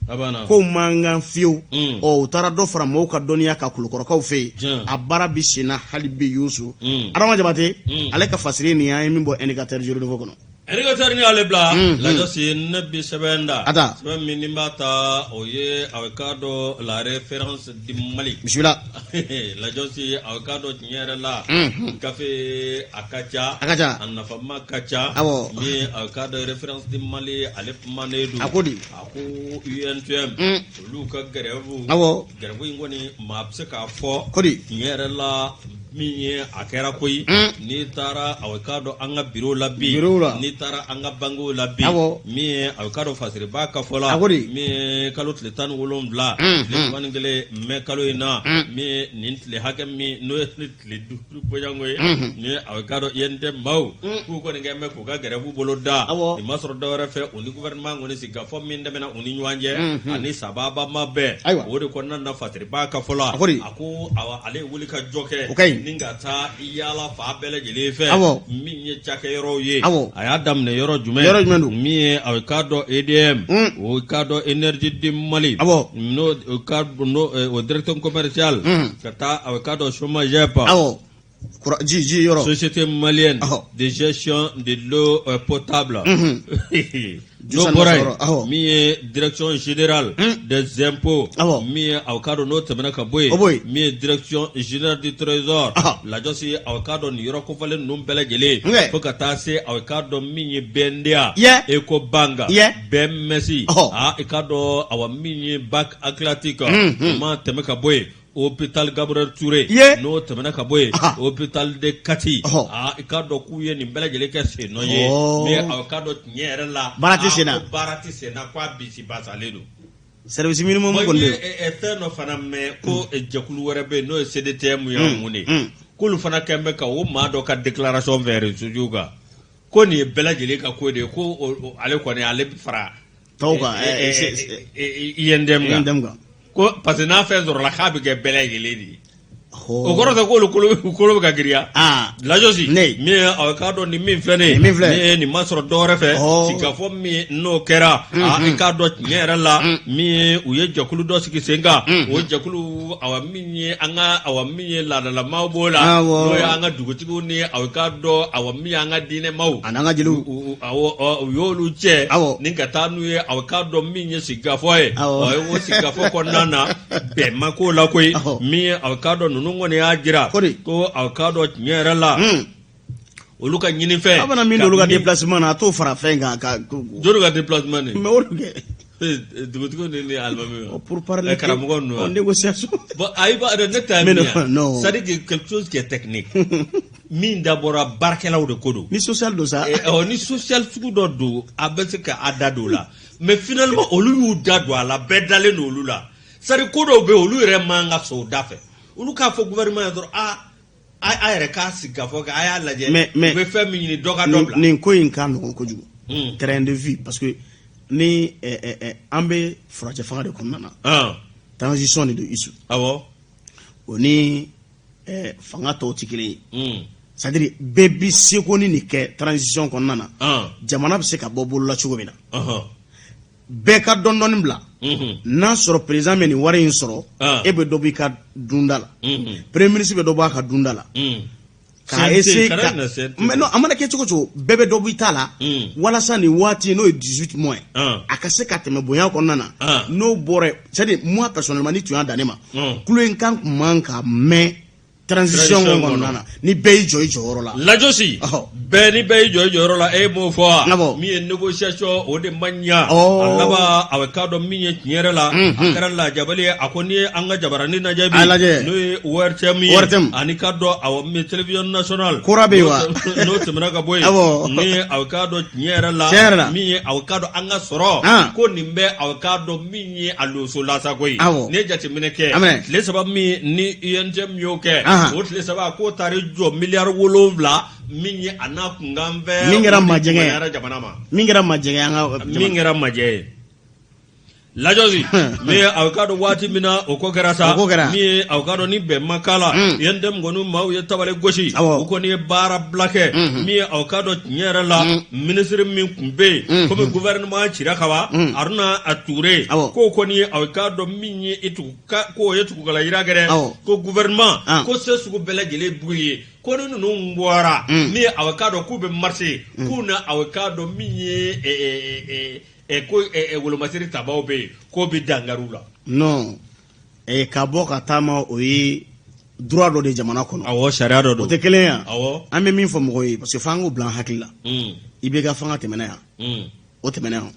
Ko man kan fiyewu. Ɔ, u taara dɔ fara mɔgɔw ka dɔnniya kan Kulukɔrɔkaw fɛ yen. A baara bi senna hali bi. Yusu Adama Jabate, ale ka fasiri nin, an ye min bɔ Indicateur Jour Nouveau kɔnɔ. Indicateur ni ale bila lajɔsi, ne bi sɛbɛn da. Ata. Sɛbɛn min ni b'a ta, o ye a k'a dɔn La Référence du Mali. Bisimila. Lajɔsi, a k'a dɔn tiɲɛ yɛrɛ la, gafe a ka ca. A ka ca. A nafama ka ca. Min a k'a dɔn Référence du Mali, ale kumanen don. A ko di? A ko UNTM, olu ka grève. Grève in kɔni, maa bɛ se k'a fɔ ko di? Tiɲɛ yɛrɛ la, min ye a kɛra koyi, n'i taara a k'a dɔn an ka bureau la bi, n'i taara an ka bankiw la bi, min ye a k'a dɔn fasiriba ka fɔ la, min ye kalo tile 17, tile 21 mai kalo in na, min ye nin tile hakɛ min n'o ye tile 5 bɔɲɔgɔnko ye, ni a k'a dɔn UNTM maaw k'u kɔni kɛ bɛ k'u ka grève bolo da, nin ma sɔrɔ dɔwɛrɛ fɛ, u ni gouvernement kɔni sigikafɔ min tɛmɛna u ni ɲɔgɔn cɛ ani sababa ma bɛn. O de kɔnɔna na, fasiriba ka fɔ la, a ko ale ye wuli ka jɔ kɛ ni ka taa yaala fan bɛɛ lajɛlen fɛ, min ye cakɛyɔrɔw ye. A y'a daminɛ yɔrɔ jumɛn? Yɔrɔ jumɛn don? Min ye a k'a dɔn EDM, o k'a dɔn Énergie du Mali, n'o ka o direction commerciale, ka taa a k'a dɔn SOMAGEP, ji ji yɔrɔ, Société malienne de gestion de l'eau potable. N'o bɔra yen, min ye direction générale des impôts, min ye aw k'a dɔn n'o tɛmɛna ka bɔ yen, min ye direction générale du trésor. Lajɔsi, aw k'a dɔn nin yɔrɔ kofɔlen ninnu bɛɛ lajɛlen, fo ka taa se aw k'a dɔn min ye BNDA, Ecobank, BMS, aa, i k'a dɔn awa min ye Banque Atlantique, o ma tɛmɛ ka bɔ yen, Hôpital Gabriel Touré, n'o tɛmɛna ka bɔ yen, hôpital de Kati, aa, i k'a dɔn k'u ye nin bɛɛ lajɛlen kɛ sen nɔ ye, mais aw k'a dɔn tiɲɛ yɛrɛ la, baara tɛ sen na. Ko baara tɛ sen na, k'a bisi basalen don. Service minimum kɔni bɛ yen. Fɛn dɔ fana mɛn ko jɛkulu wɛrɛ bɛ yen, n'o ye CDTM ye, mun de k'olu fana kɛlen bɛ ka o maa dɔ ka déclaration fɛ réseaux sociaux kan, ko nin ye bɛɛ lajɛlen ka ko de ye, ko ale kɔni ale bɛ fara tɔw kan, UNTM kan, ko parce que n'a fɛn sɔrɔla k'a bɛ kɛ bɛɛ lajɛlen de ye. O kɔrɔ tɛ k'olu kolo bɛ ka girinya. Lajɔsi, min ye aw k'a dɔn nin min filɛ nin ye, min filɛ nin ma sɔrɔ dɔwɛrɛ fɛ, sigikafɔ min n'o kɛra, i k'a dɔn tiɲɛ yɛrɛ la, min ye u ye jɛkulu dɔ sigi sen kan, o jɛkulu awa min ye an ka awa min ye laadalamaw b'o la, n'o ye an ka dugutigiw ni aw k'a dɔn awa min ye an ka diinɛmaw ani an ka jeliw, u y'olu cɛ ni ka taa n'u ye aw k'a dɔn min ye sigikafɔ ye. O sigikafɔ kɔnɔna na, bɛn ma k'o la koyi. Min ye aw k'a dɔn ninnu kɔni y'a jira ko aw k'a dɔn tiɲɛ yɛrɛ la, olu ka ɲinifɛn aw bɛna min don olu ka déplacement na, a t'o fara fɛn kan ka joli ka déplacement mais o de kɛ. Dugutigiw ni alimami pour parler karamɔgɔ ninnu en négociation. Bon, ayi, ba ne ta ye min ye, c'est à dire que quelque chose qui est technique, min dabɔra baarakɛlaw de ko don. Ni social don sa. Ni social sugu dɔ don, a bɛ se ka a da don o la, mais finalement olu y'u da don a la, bɛɛ dalen don olu la. C'est à dire ko dɔw bɛ yen, olu yɛrɛ man ka sɔn o da fɛ, olu k'a fɔ gouvernement ye dɔrɔn, aa, a yɛrɛ k'a sigi k'a fɔ a y'a lajɛ, mais u bɛ fɛn min ɲini, dɔ ka dɔ bila. Nin ko in ka nɔgɔn kojugu, train de vie, parce que ni an bɛ furancɛ fanga de kɔnɔna na, transition de don isu. O ni fanga tɔw tɛ kelen ye, c'est à dire bɛɛ bi seko ni nin kɛ transition kɔnɔna na, jamana bɛ se ka bɔ bolola cogo min na, bɛɛ ka dɔɔni bila. N'a sɔrɔ président bɛ nin wari in sɔrɔ, e bɛ dɔ b'i ka dunda la, premier ministre bɛ dɔ bɔ a ka dunda la. K'a essayer ka mais non, a mana kɛ cogo cogo, bɛɛ bɛ dɔ bɔ i ta la walasa nin waati, n'o ye 18 mois ye, a ka se ka tɛmɛ bonya kɔnɔna na. N'o bɔra yen, c'est à dire moi personnellement, ni tun y'a dan ne ma, kulokan tun man ka mɛn transition kɔnɔna na ni bɛɛ y'i jɔ i jɔyɔrɔ la. Lajɔsi, bɛɛ ni bɛɛ y'i jɔ i jɔyɔrɔ la, e m'o fɔ wa? Min ye négociation, o de ma ɲa. A laban, a bɛ k'a dɔn min ye tiɲɛ yɛrɛ la, a kɛra lajabali ye. A ko n'i ye an ka jabaranin lajɛ bi, n'o ye ORTM ye, ani k'a dɔn, awɔ, min ye télévision nationale kura bɛ yen wa, n'o tɛmɛna ka bɔ yen, ni a bɛ k'a dɔn tiɲɛ yɛrɛ la, min ye a bɛ k'a dɔn an ka sɔrɔ ko nin bɛ, a bɛ k'a dɔn min ye a loso lasako ye. N'i ye jateminɛ kɛ, tile 3 min ni UNTM y'o kɛ, o tile 3 k'o taara jɔ miliyari 7 min ye a n'a kunkan fɛ. Min kɛra majɛgɛ ye jamana ma. Min kɛra majɛgɛ an ka min kɛra majɛ ye. Lajɔsi, min ye a k'a dɔn waati min na o ko kɛra sa, min ye a k'a dɔn ni bɛn ma k'a la, UNTM kɔni maaw ye tabali gosi, u kɔni ye baara bila kɛ. Min ye a k'a dɔn tiɲɛ yɛrɛ la, minisiri min tun bɛ yen, komi gouvernement cira ka ban, Haruna Ture, k'o kɔni ye a k'a dɔn min ye i tugu k'o ye tugukala yira kɛ dɛ, ko gouvernement ko se sugu bɛɛ lajɛlen b'u ye, ko ni ninnu bɔra, min ye a k'a dɔn k'u bɛ marcher, k'u na a k'a dɔn min ye ko wolomasiri tabaw bɛ yen, k'o bɛ dankari u la. Non, ka bɔ ka taama, o ye droit dɔ de jamana kɔnɔ. Awɔ, sariya dɔ don. O tɛ kelen yan. An bɛ min fɔ mɔgɔw ye, parce que f'an k'o bila an hakili la, IBK fanga tɛmɛna yan, o tɛmɛna yan.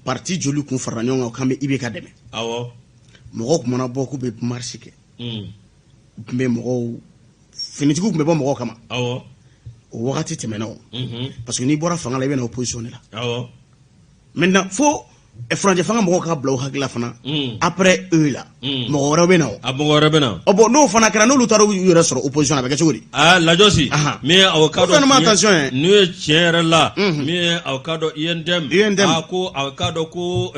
Parti joli kun farala ɲɔgɔn kan k'an bɛ IBK dɛmɛ? Mɔgɔw tun mana bɔ k'u bɛ marche kɛ, u tun bɛ mɔgɔw, finitigiw tun bɛ bɔ mɔgɔw kama. O wagati tɛmɛna o, parce que n'i bɔra fanga la, i bɛ na opposition de la. Maintenant, fo furancɛ fanga mɔgɔw ka bila u hakili la fana, après eux la, mɔgɔ wɛrɛw bɛ na o. A mɔgɔ wɛrɛ bɛ na. Ɔ bon, n'o fana kɛra, n'olu taara u yɛrɛ sɔrɔ opposition na, a bɛ kɛ cogo di? Aa, Lajɔsi, min ye aw k'a dɔn, attention ye, n'u ye tiɲɛ yɛrɛ la, min ye aw k'a dɔn UNTM, UNTM, a ko aw k'a dɔn ko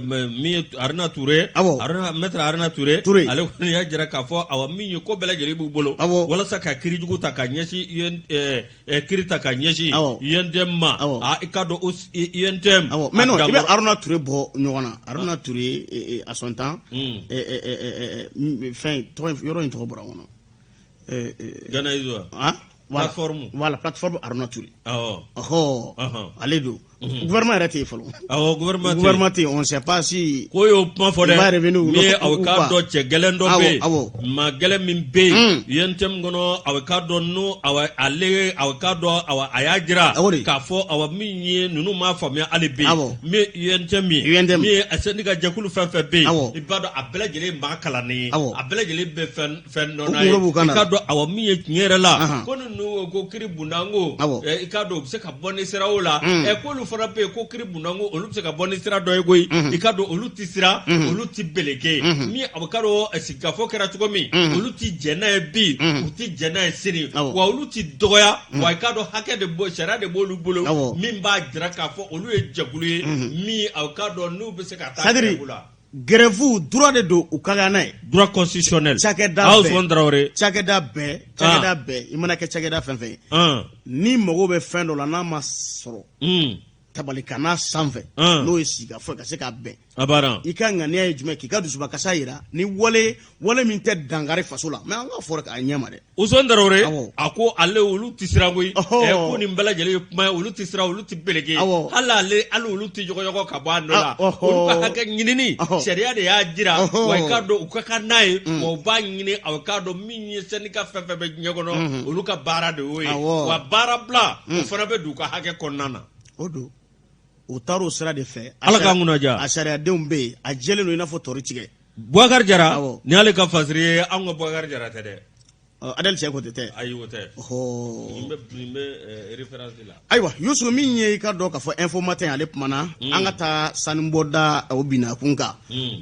min ye Haruna Ture, Haruna, maître Haruna Ture, Ture, ale kɔni y'a jira k'a fɔ, awa, min ye ko bɛɛ lajɛlen b'u bolo walasa ka kiri jugu ta ka ɲɛsin, kiri ta ka ɲɛsin UNTM ma. Aa, i k'a dɔn UNTM. Awɔ, mais non, i bɛ Haruna Ture bɔ ɲɔgɔn na. Haruna Ture, à son temps, fɛn tɔgɔ, yɔrɔ in tɔgɔ bɔra n kɔnɔ. Ghana ah, plateforme. Voilà, plateforme Haruna Ture. Ɔhɔ, ale don. Gouvernement yɛrɛ tɛ yen fɔlɔ. Awɔ, gouvernement tɛ yen. Gouvernement tɛ yen, on sait pas si. Ko y'o kuma fɔ dɛ, min ye aw k'a dɔn cɛ gɛlɛn dɔ bɛ yen, maa gɛlɛn min bɛ yen UNTM kɔnɔ, aw k'a dɔn n'o, awa, ale, aw k'a dɔn, awa, a y'a jira k'a fɔ, awa, min ye ninnu m'a faamuya hali bi, min ye UNTM ye, UNTM, min ye syndicat jɛkulu fɛn fɛn bɛ yen, i b'a dɔn a bɛɛ lajɛlen maa kalannen ye, a bɛɛ lajɛlen bɛ fɛn fɛn dɔ n'a ye. I k'a dɔn, awa, min ye tiɲɛ yɛrɛ la, ko ninnu ko kiri bundanko, i k'a dɔn u bɛ se ka bɔ ni sira o la, k'olu fana bɛ yen ko kiri bundanko, olu bɛ se ka bɔ ni sira dɔ ye koyi. I k'a dɔn olu tɛ siran, olu tɛ beleke. Min a bɛ k'a dɔn sigikafɔ kɛra cogo min, olu tɛ jɛn n'a ye bi, u tɛ jɛn n'a ye sini, wa olu tɛ dɔgɔya. Wa i k'a dɔn hakɛ de bɔ, sariya de b'olu bolo min b'a jira k'a fɔ olu ye jɛkulu ye min a bɛ k'a dɔn n'u bɛ se ka taa grève la. Grève, droit de don, u ka kan n'a ye. Droit constitutionnel. Cakɛda bɛɛ. Ousmane Traoré. Cakɛda bɛɛ, cakɛda bɛɛ, i mana kɛ cakɛda fɛn fɛn ye. Ni mago bɛ fɛn dɔ la, n'a ma sɔrɔ. Tabali kana sanfɛ. N'o ye sigikafɔ ka se ka bɛn. A banna. I ka ŋaniya ye jumɛn? K'i ka dusubakasa yira ni wale, wale min tɛ dankari faso la. Mais an ka fɔra k'a ɲɛ ma dɛ. Usman Tarawele, a ko ale, olu tɛ siran koyi. Ko nin bɛɛ lajɛlen ye kuma ye, olu tɛ siran, olu tɛ beleke. Hali ale, hali olu tɛ yɔgɔyɔgɔ ka bɔ a nɔ la. Olu ka hakɛ ɲinini, sariya de y'a jira. Wa i k'a dɔn u ka kan n'a ye, wa u b'a ɲini, a k'a dɔn min ye syndicat fɛn fɛn bɛ diɲɛ kɔnɔ, olu ka baara de y'o ye. Wa baara bila, o fana bɛ don u ka hakɛ kɔnɔna na. O don. U taara o sira de fɛ. Ala k'an kunna diya. A sariyadenw bɛ yen, a jɛlen don i n'a fɔ tɔri tigɛ. Bubakari Jara, ni y'ale ka fasiri ye, anw ka Bubakari Jara tɛ dɛ. Adel cɛ ko tɛ tɛ. Ayi, o tɛ. Nin bɛ référence la. Ayiwa Yusu, min ye i ka dɔn k'a fɔ Info Matin, ale kumana, an ka taa sanubɔda o binna kun kan.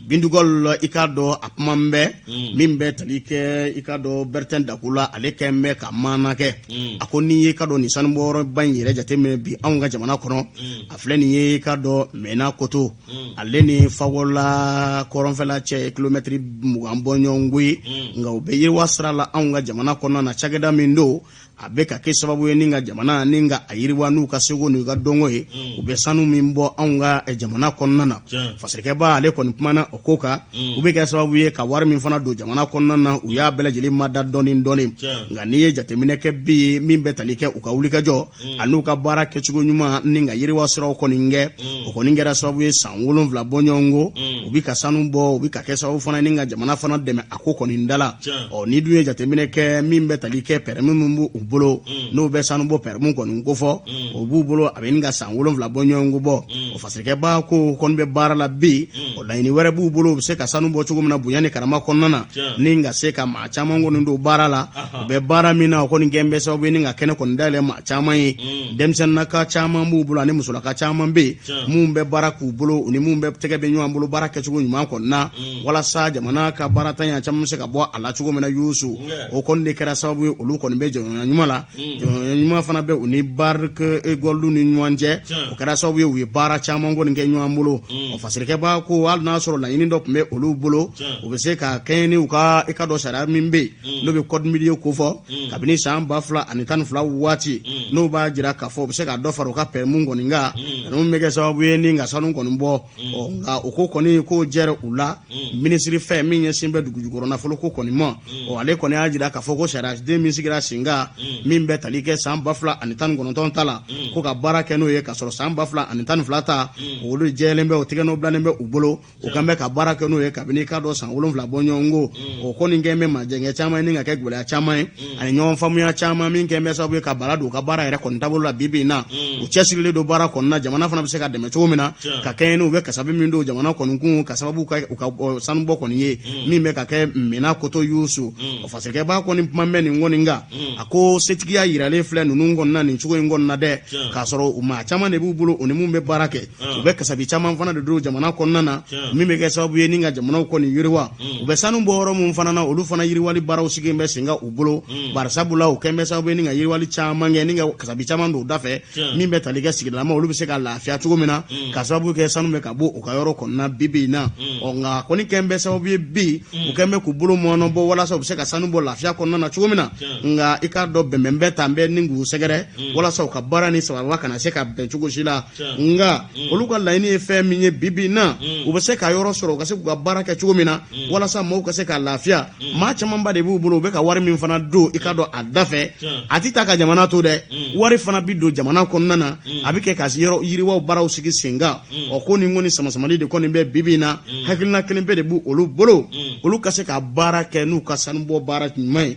Bindugol, i k'a dɔn a kuma bɛ min bɛ tali kɛ, i k'a dɔn Bertin Dako la, ale kɛlen bɛ ka maana kɛ. A ko n'i ye i ka dɔn nin sanubɔyɔrɔba in yɛrɛ jateminɛ bi anw ka jamana kɔnɔ, a filɛ nin ye, i k'a dɔn Mɛna Koto, ale ni Fakola kɔrɔnfɛla cɛ ye kilomɛtiri 20 bɔɲɔgɔnko ye, nka u bɛ yiriwa sira la anw ka jamana. jamana kɔnɔna na, cakɛda min don a bɛ ka kɛ sababu ye ni ka jamana ni ka a yiriwa n'u ka seko n'u ka dɔnko ye, u bɛ sanu min bɔ anw ka jamana kɔnɔna na. Fasirikɛba ale kɔni kumana o ko kan. U bɛ kɛ sababu ye ka wari min fana don jamana kɔnɔna na, u y'a bɛɛ lajɛlen mada dɔɔni dɔɔni. Nka n'i ye jateminɛ kɛ bi, min bɛ tali kɛ u ka wulikajɔ an'u ka baara kɛcogo ɲuman ni ka yiriwa siraw kɔni kɛ, o kɔni kɛra sababu ye san 7 bɔɲɔgɔnko u bɛ ka sanu bɔ, u bɛ ka kɛ sababu fana ni ka jamana fana dɛmɛ a ko kɔni da la. Ɔ n'i dun ye jateminɛ kɛ, min bɛ tali kɛ pɛrɛmi min b'u bolo, n'u bɛ sanu bɔ pɛrɛmi kɔni kofɔ, o b'u bolo, a bɛ nin ka san 7 bɔɲɔgɔnko bɔ. O fasirikɛba ko kɔni bɛ baara la bi, o laɲini wɛrɛ b'u bolo, u bɛ se ka sanu bɔ cogo min na bonya ni karama kɔnɔna na, ni ka se ka maa caman kɔni don baara la. U bɛ baara min na, o kɔni kɛn bɛ sababu ye ni ka kɛnɛ kɔni dayɛlɛ maa caman ye. Denmisɛnninnaka caman b'u bolo ani musolaka caman bɛ yen minnu bɛ baara k'u bolo, u ni minnu bɛ tɛgɛ bɛ ɲɔgɔn bolo baara kɛcogo ɲuman kɔni na, walasa jamana ka baaratanya caman bɛ se ka bɔ a la cogo min na. Yusu, o kɔni de kɛra sababu ye olu kɔni bɛ jɔɲɔgɔnya ɲuman la, jɔɲɔgɔnya ɲuman fana bɛ u ni Barrick Gold ni ɲɔgɔn cɛ. O kɛra sababu ye u ye baara caman kɔni kɛ ɲɔgɔn bolo. O fasirikɛba ko hali n'a sɔrɔ laɲini dɔ tun bɛ olu bolo, u bɛ se ka kɛɲɛ ni u ka i ka dɔn sariya min bɛ yen, n'o bɛ code minier kofɔ kabini san 2012 waati, n'o b'a jira k'a fɔ u bɛ se ka dɔ fara u ka pɛrɛmu kɔni kan, ninnu bɛ kɛ sababu ye ni ka sanu kɔni bɔ. Ɔ nka o ko kɔni ko jɛra u la minisiri fɛ min ɲɛsin bɛ dugujukɔrɔ nafolo ko kɔni ma. Ɔ ale kɔni y'a jira k'a fɔ ko sariyaden min sigira sen kan, min bɛ tali kɛ san 2019 ta la, ko ka baara kɛ n'o ye, k'a sɔrɔ san 2012 ta, olu jɛlen bɛ, o tɛgɛnɔ bilalen bɛ u bolo, u kan bɛ ka baara kɛ n'o ye kabini k'a dɔn san 7 bɔɲɔgɔnko. O kɔni kɛn bɛ majɛnkɛ caman ye ni ka kɛ gɛlɛya caman ye ani ɲɔgɔn faamuya caman, min kɛn bɛ sababu ye ka bala don u ka baara yɛrɛ kɔni taabolo la. Bi bi in na, u cɛsirilen don baara kɔni na, jamana fana bɛ se ka dɛmɛ cogo min na ka kɛɲɛ n'u bɛ kasabi min don jamana kɔni kun, ka sababu ka u ka sanubɔ kɔni ye min bɛ ka kɛ Menankoto. Yusu, o fasirikɛba kɔni kuma bɛ nin kɔni kan. A ko setigiya yiralen filɛ ninnu kɔni na nin cogo in kɔni na dɛ, k'a sɔrɔ u maa caman de b'u bolo, u ni mun bɛ baara kɛ, u bɛ kasabi caman fana de don jamana kɔnɔna na, min bɛ kɛ sababu ye ni ka jamanaw kɔni yiriwa. U bɛ sanu bɔ yɔrɔ min fana na, olu fana yiriwali baaraw sigilen bɛ sen kan u bolo, barisabula o kɛn bɛ sababu ye ni ka yiriwali caman kɛ ni ka kasabi caman don u da fɛ, min bɛ tali kɛ sigidalama, olu bɛ se ka lafiya cogo min na, ka sababu kɛ sanu bɛ ka bɔ u ka yɔrɔ kɔnɔna bi bi in na. Ɔ nka kɔni kɛn bɛ sababu ye bi, u kɛn bɛ k'u bolo mɔɔnɔ bɔ walasa u bɛ se ka sanu bɔ lafiya kɔnɔna na cogo min na. Nka i k'a dɔn, bɛnbɛn bɛ tan bɛ ni k'u sɛgɛrɛ walasa u ka baara ni sababa kana se ka bɛn cogo si la. Nka olu ka laɲini ye fɛn min ye bi bi in na, u bɛ se ka yɔrɔ sɔrɔ, u ka se k'u ka baara kɛ cogo min na, walasa maaw ka se ka lafiya. Maa camanba de b'u bolo, u bɛ ka wari min fana don i ka dɔn a da fɛ, a tɛ taa ka jamana to dɛ, wari fana bɛ don jamana kɔnɔna na, a bɛ kɛ ka yɔrɔ yiriwaw baaraw sigi sen kan. Ɔ ko nin kɔni samasamali de kɔni bɛ bi bi in na. Hakilina kelen pe de b'u olu bolo, olu ka se ka baara kɛ n'u ka sanubɔ baara ɲuman ye,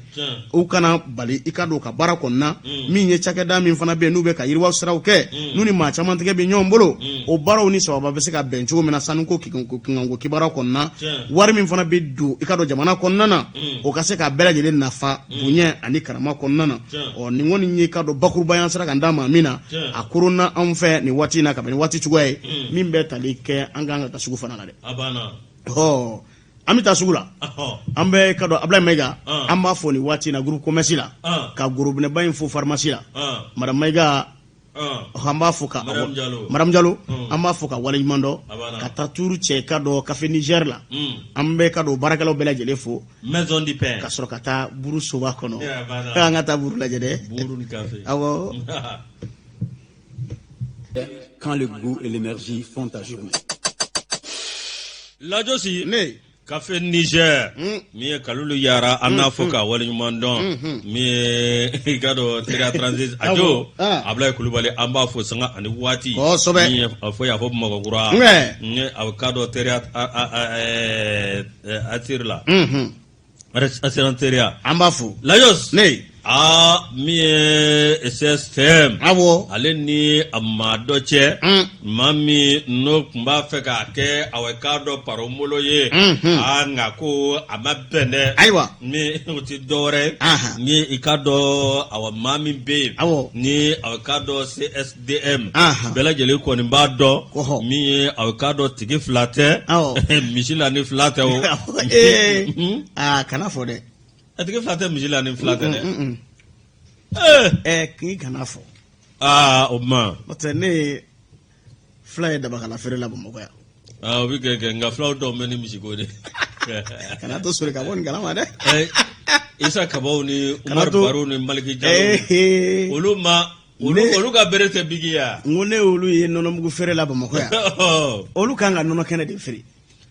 u kana bali i ka don ka baara kɔnɔna. Min ye cakɛda min fana bɛ yen, n'u bɛ ka yiriwa siraw kɛ, n'u ni maa caman tɛgɛ bɛ ɲɔgɔn bolo, o baaraw ni sababa bɛ se ka bɛn cogo min na sanuko kunkanko kibaruya kɔnɔna, wari min fana bɛ don i ka don jamana kɔnɔna na, o ka se ka bɛɛ lajɛlen nafa bonya ani karama kɔnɔna na. Ɔ nin kɔni ye ka dɔn bakurubaya sera ka d'a ma min na, a koronna anw fɛ nin waati in na, ka bɛn ni waati cogoya ye min bɛ tali kɛ an kan ka taa sugu fana na dɛ. Ɔ an bɛ taa sugu la, an bɛ ka dɔn Abulayi Mayiga, an b'a fo nin waati in na groupe commerce la, ka gorobinɛba in fo pharmacie la, madame Mayiga, an b'a fo ka madame Jalo, an b'a fo ka waleɲuman dɔn, ka taa tuuru cɛ ka dɔn café Niger la, an bɛ ka dɔn baarakɛlaw bɛɛ lajɛlen fo, Maison du pain, ka sɔrɔ ka taa buru soba kɔnɔ, an ka taa buru lajɛ dɛ. Awɔ. Quand le goût et l'énergie font ta journée. Lajosi ne Café Niger, min ye Kalilu Yara, an n'a fɔ ka waleɲuman dɔn, min ye i ka dɔn Teriya Transit a jo Abulayi Kulubali, an b'a fo sanga ani waati, min ye a fɔ y'a fɔ Bamakɔ kura, n ye a ka dɔn Teriya assurance la. Assurance Teriya. An b'a fo. Lajos. Ne. Aa min ye CSTM. Awɔ. Ale ni a maa dɔ cɛ. Maa min n'o tun b'a fɛ k'a kɛ awa k'a dɔn paromolo ye. Aa nka ko a ma bɛn dɛ. Ayiwa. Ni o tɛ dɔwɛrɛ ye. Ni i k'a dɔn awa maa min bɛ yen. Awɔ. Ni awa k'a dɔn CSDM. Bɛɛ lajɛlen kɔni b'a dɔn. Min ye awa k'a dɔn tigi fila tɛ. Misi la ni fila tɛ o. Ee aa kana fɔ dɛ. A tigi fila tɛ misi la ni fila tɛ dɛ. Ɛɛ k'i kana fɔ. Aa o ma. N'o tɛ ne ye fila ye dabakala feere la Bamakɔ yan. Aa o bɛ kɛ nka filaw dɔw bɛ ni misiko de. Kana to sori ka bɔ nin kalama dɛ. Isa Kabaw ni Umaru Baro ni Maliki Jalo, olu ma olu ka bere tɛ bigi ya. N ko ne y'olu ye nɔnɔmugu feere la Bamakɔ yan, olu kan ka nɔnɔ kɛnɛ de feere.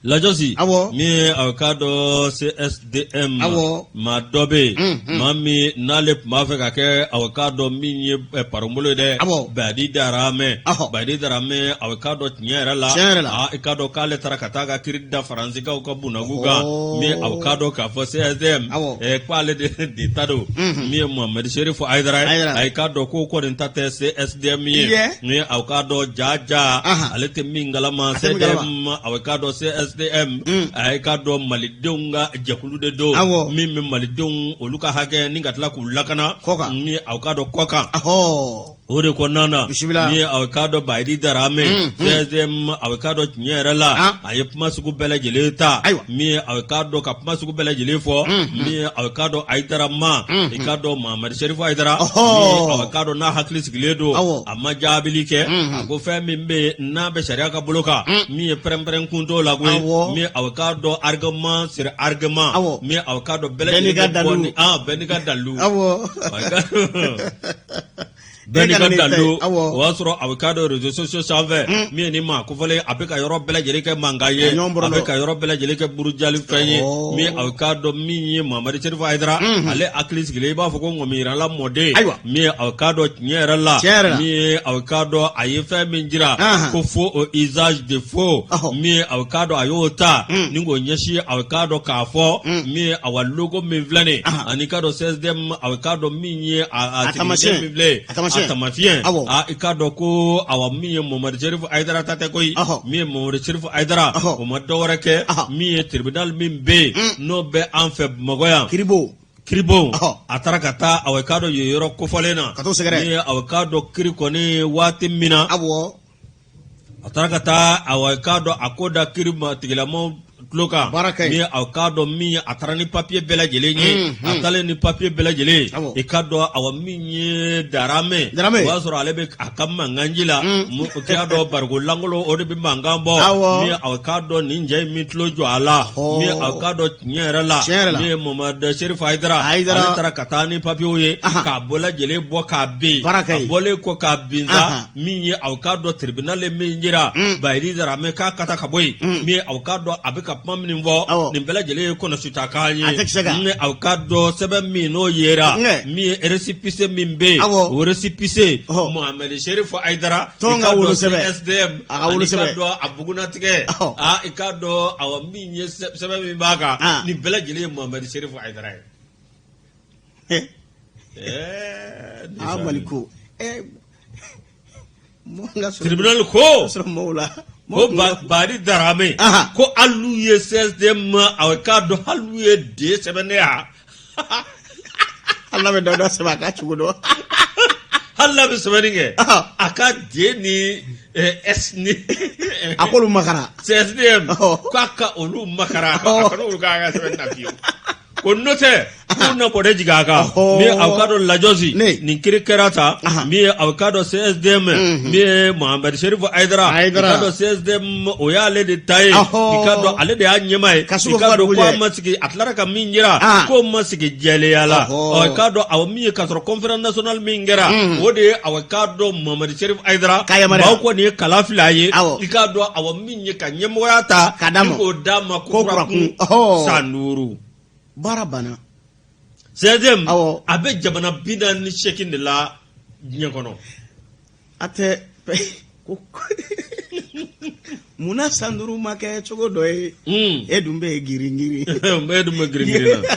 Lajɔsi. Awɔ. Min ye a k'a dɔn CSDM. Awɔ. Maa dɔ bɛ yen, maa min n'ale tun b'a fɛ ka kɛ a k'a dɔn min ye paromolo ye dɛ. Awɔ. Bayadi Daramɛ. Bayadi Daramɛ, a k'a dɔn tiɲɛ yɛrɛ la. Tiɲɛ yɛrɛ la. I k'a dɔn k'ale taara ka taa ka kiri da Faransikaw ka bunnagu kan. Min a k'a dɔn k'a fɔ CSDM. Awɔ. K'ale de ta don. Min ye Mohamɛdi Serifu Hayidara ye. Hayidara. A k'a dɔn ko kɔni ta tɛ CSDM ye. Iye. Min a k'a dɔn ja ja. Ale tɛ min kalama. A tɛ min kalama. CSDM, a k'a dɔn CSDM, a k'a dɔn malidenw ka jɛkulu de don. Awɔ. Min bɛ malidenw olu ka hakɛ ni ka tila k'u lakana. Kɔkan. Min a k'a dɔn kɔkan. O de kɔnɔna na. Bisimila. Min a k'a dɔn Bayidi Daramɛ. CSDM, a k'a dɔn tiɲɛ yɛrɛ la. A ye kuma sugu bɛɛ lajɛlen ta. Ayiwa. Min a k'a dɔn ka kuma sugu bɛɛ lajɛlen fɔ. Min a k'a dɔn Hayidara ma. I k'a dɔn Mohamɛdi Serifu Hayidara. Min a k'a dɔn n'a hakili sigilen don. Awɔ. A ma jaabili kɛ. A ko fɛn min bɛ yen n'a bɛ sariya ka bolo kan. Min ye pɛrɛnpɛrɛn kun t'o la koyi. Awɔ. Min a k'a dɔn argument sur argument. Awɔ. Min a k'a dɔn bɛɛ Bɛɛ n'i ka lajɛlen bɛ bɔ dalu. ni bɛɛ n'i ka dalu. Bɛɛ n'i E ka ka na n'i ta ye, dalu. awɔ. O y'a sɔrɔ a bɛ k'a dɔn réseaux sociaux sanfɛ, min ye ni maa kofɔlen, a bɛ ka yɔrɔ bɛɛ lajɛlen kɛ mankan ye, Ka ɲɔgɔn a bɔrɔntɔ. bɛ ka yɔrɔ bɛɛ lajɛlen kɛ burujali fɛn ye. Min a bɛ k'a dɔn min ye Mamadi Serifu Hayidara, ale hakili sigilen i b'a fɔ ko ŋɔmiyirala mɔden. Ayiwa. Min ye a bɛ k'a dɔn tiɲɛ yɛrɛ la, Tiɲɛ yɛrɛ la. min ye a bɛ k'a dɔn a ye fɛn min jira ko faux et usage de faux, min ye a bɛ k'a dɔn a y'o ta ni k'o ɲɛsin a bɛ k'a dɔn k'a fɔ min ye awa logo min filɛ nin ye, ani k'a dɔn CSDM, a bɛ k'a dɔn min ye a A taamasiyɛn. siginiden min filɛ, A taamasiyɛn. a taamasiyɛn. Awɔ. A i k'a dɔn ko awa min ye Mamadu Serifu Hayidara ta tɛ koyi. Min ye Mamadu Serifu Hayidara, o ma dɔ wɛrɛ kɛ min ye tribunal min bɛ yen n'o bɛ an fɛ Bamakɔ yan, Kiribon. Kiribon. Ɔhɔ. A taara ka taa awa i k'a dɔn yen yɔrɔ kofɔlen na, Ka t'o sɛgɛrɛ. min ye awa i k'a dɔn kiri kɔni waati min na, a taara ka taa awa i k'a dɔn a ko da kiri ma tigilamɔgɔw tulo kan. Baara ka ɲi. Min ye aw k'a dɔn min ye a taara ni papiye bɛɛ lajɛlen ye, a taalen ni papiye bɛɛ lajɛlen ye, i k'a dɔn awa min ye Daramɛ, Daramɛ. o y'a sɔrɔ ale bɛ a ka mankanji la, i k'a dɔn bariko lankolon o de bɛ mankan bɔ. Min ye aw k'a dɔn nin cɛ in min tulo jɔ a la, min ye aw k'a dɔn tiɲɛ yɛrɛ la, Tiɲɛ yɛrɛ la. min ye Mamadu Serifu Hayidara, Hayidara. ale taara ka taa ni papiyew ye k'a bɛɛ lajɛlen bɔ k'a bin. Baara ka A ɲi. bɔlen kɔ k'a bin sa, min ye aw k'a dɔn tribunal ye min jira Bayidi Daramɛ k'a ka taa ka bɔ yen, min ye aw k'a dɔn a bɛ ka kuma min fɔ, nin bɛɛ lajɛlen ye kɔnɔsutakan ye. A tɛ se ka. Min ye aw k'a dɔn sɛbɛn min n'o yera, min ye récépissé min bɛ yen, o récépissé Mohamed Chérif Haïdara, Tɔn i ka k'a dɔn wolosɛbɛn. CSDM, A ka ani wolosɛbɛn. k'a dɔn a bugunnatigɛ, i k'a dɔn awa min ye sɛbɛn min b'a kan, nin bɛɛ lajɛlen ye Mohamed Chérif Haïdara ye. Aa, Mali ko Tribunal ko sɔrɔ mɔgɔw la ko Bayidi Daramɛ, ko hali n'u ye CSDM, a k'a dɔn hali n'u ye D sɛbɛn ne yan, hali n'a bɛ Dawuda sɛbɛn a k'a cogo dɔn. Hali n'a bɛ sɛbɛnni kɛ, a ka D ni S ni A k'olu makara. CSDM, k'a ka olu makara, a kana olu k'a ka sɛbɛn na fiyewu, ko n'o tɛ k'u na bɔnɛ jigin a kan. Min ye aw k'a dɔn lajɔsi nin kiri kɛra ta, min ye aw k'a dɔn CSDM, min ye Mohamed Chérif Haïdara, i k'a dɔn CSDM o y'ale de ta ye, i k'a dɔn ale de y'a ɲɛmaa ye, i k'a dɔn ko a ma sigi, a tilara ka min jira k'o ma sigi jɛlenya la. Ɔ, i k'a dɔn aw min ye k'a sɔrɔ conférence nationale min kɛra, o de ye aw k'a dɔn Mohamed Chérif Haïdara, maaw kɔni ye kala fili a ye, i k'a dɔn aw min ye ka ɲɛmɔgɔya ta K'a d'a ma. k'o d'a ma Ko ko kura kun kura kun. san 5. Baara banna. CSDM, Awɔ. a bɛ jamana 48 de la diɲɛ kɔnɔ. A tɛ ko munna san 5 ma kɛ cogo dɔ ye? E dun bɛ girin girin. E dun bɛ girin girin na.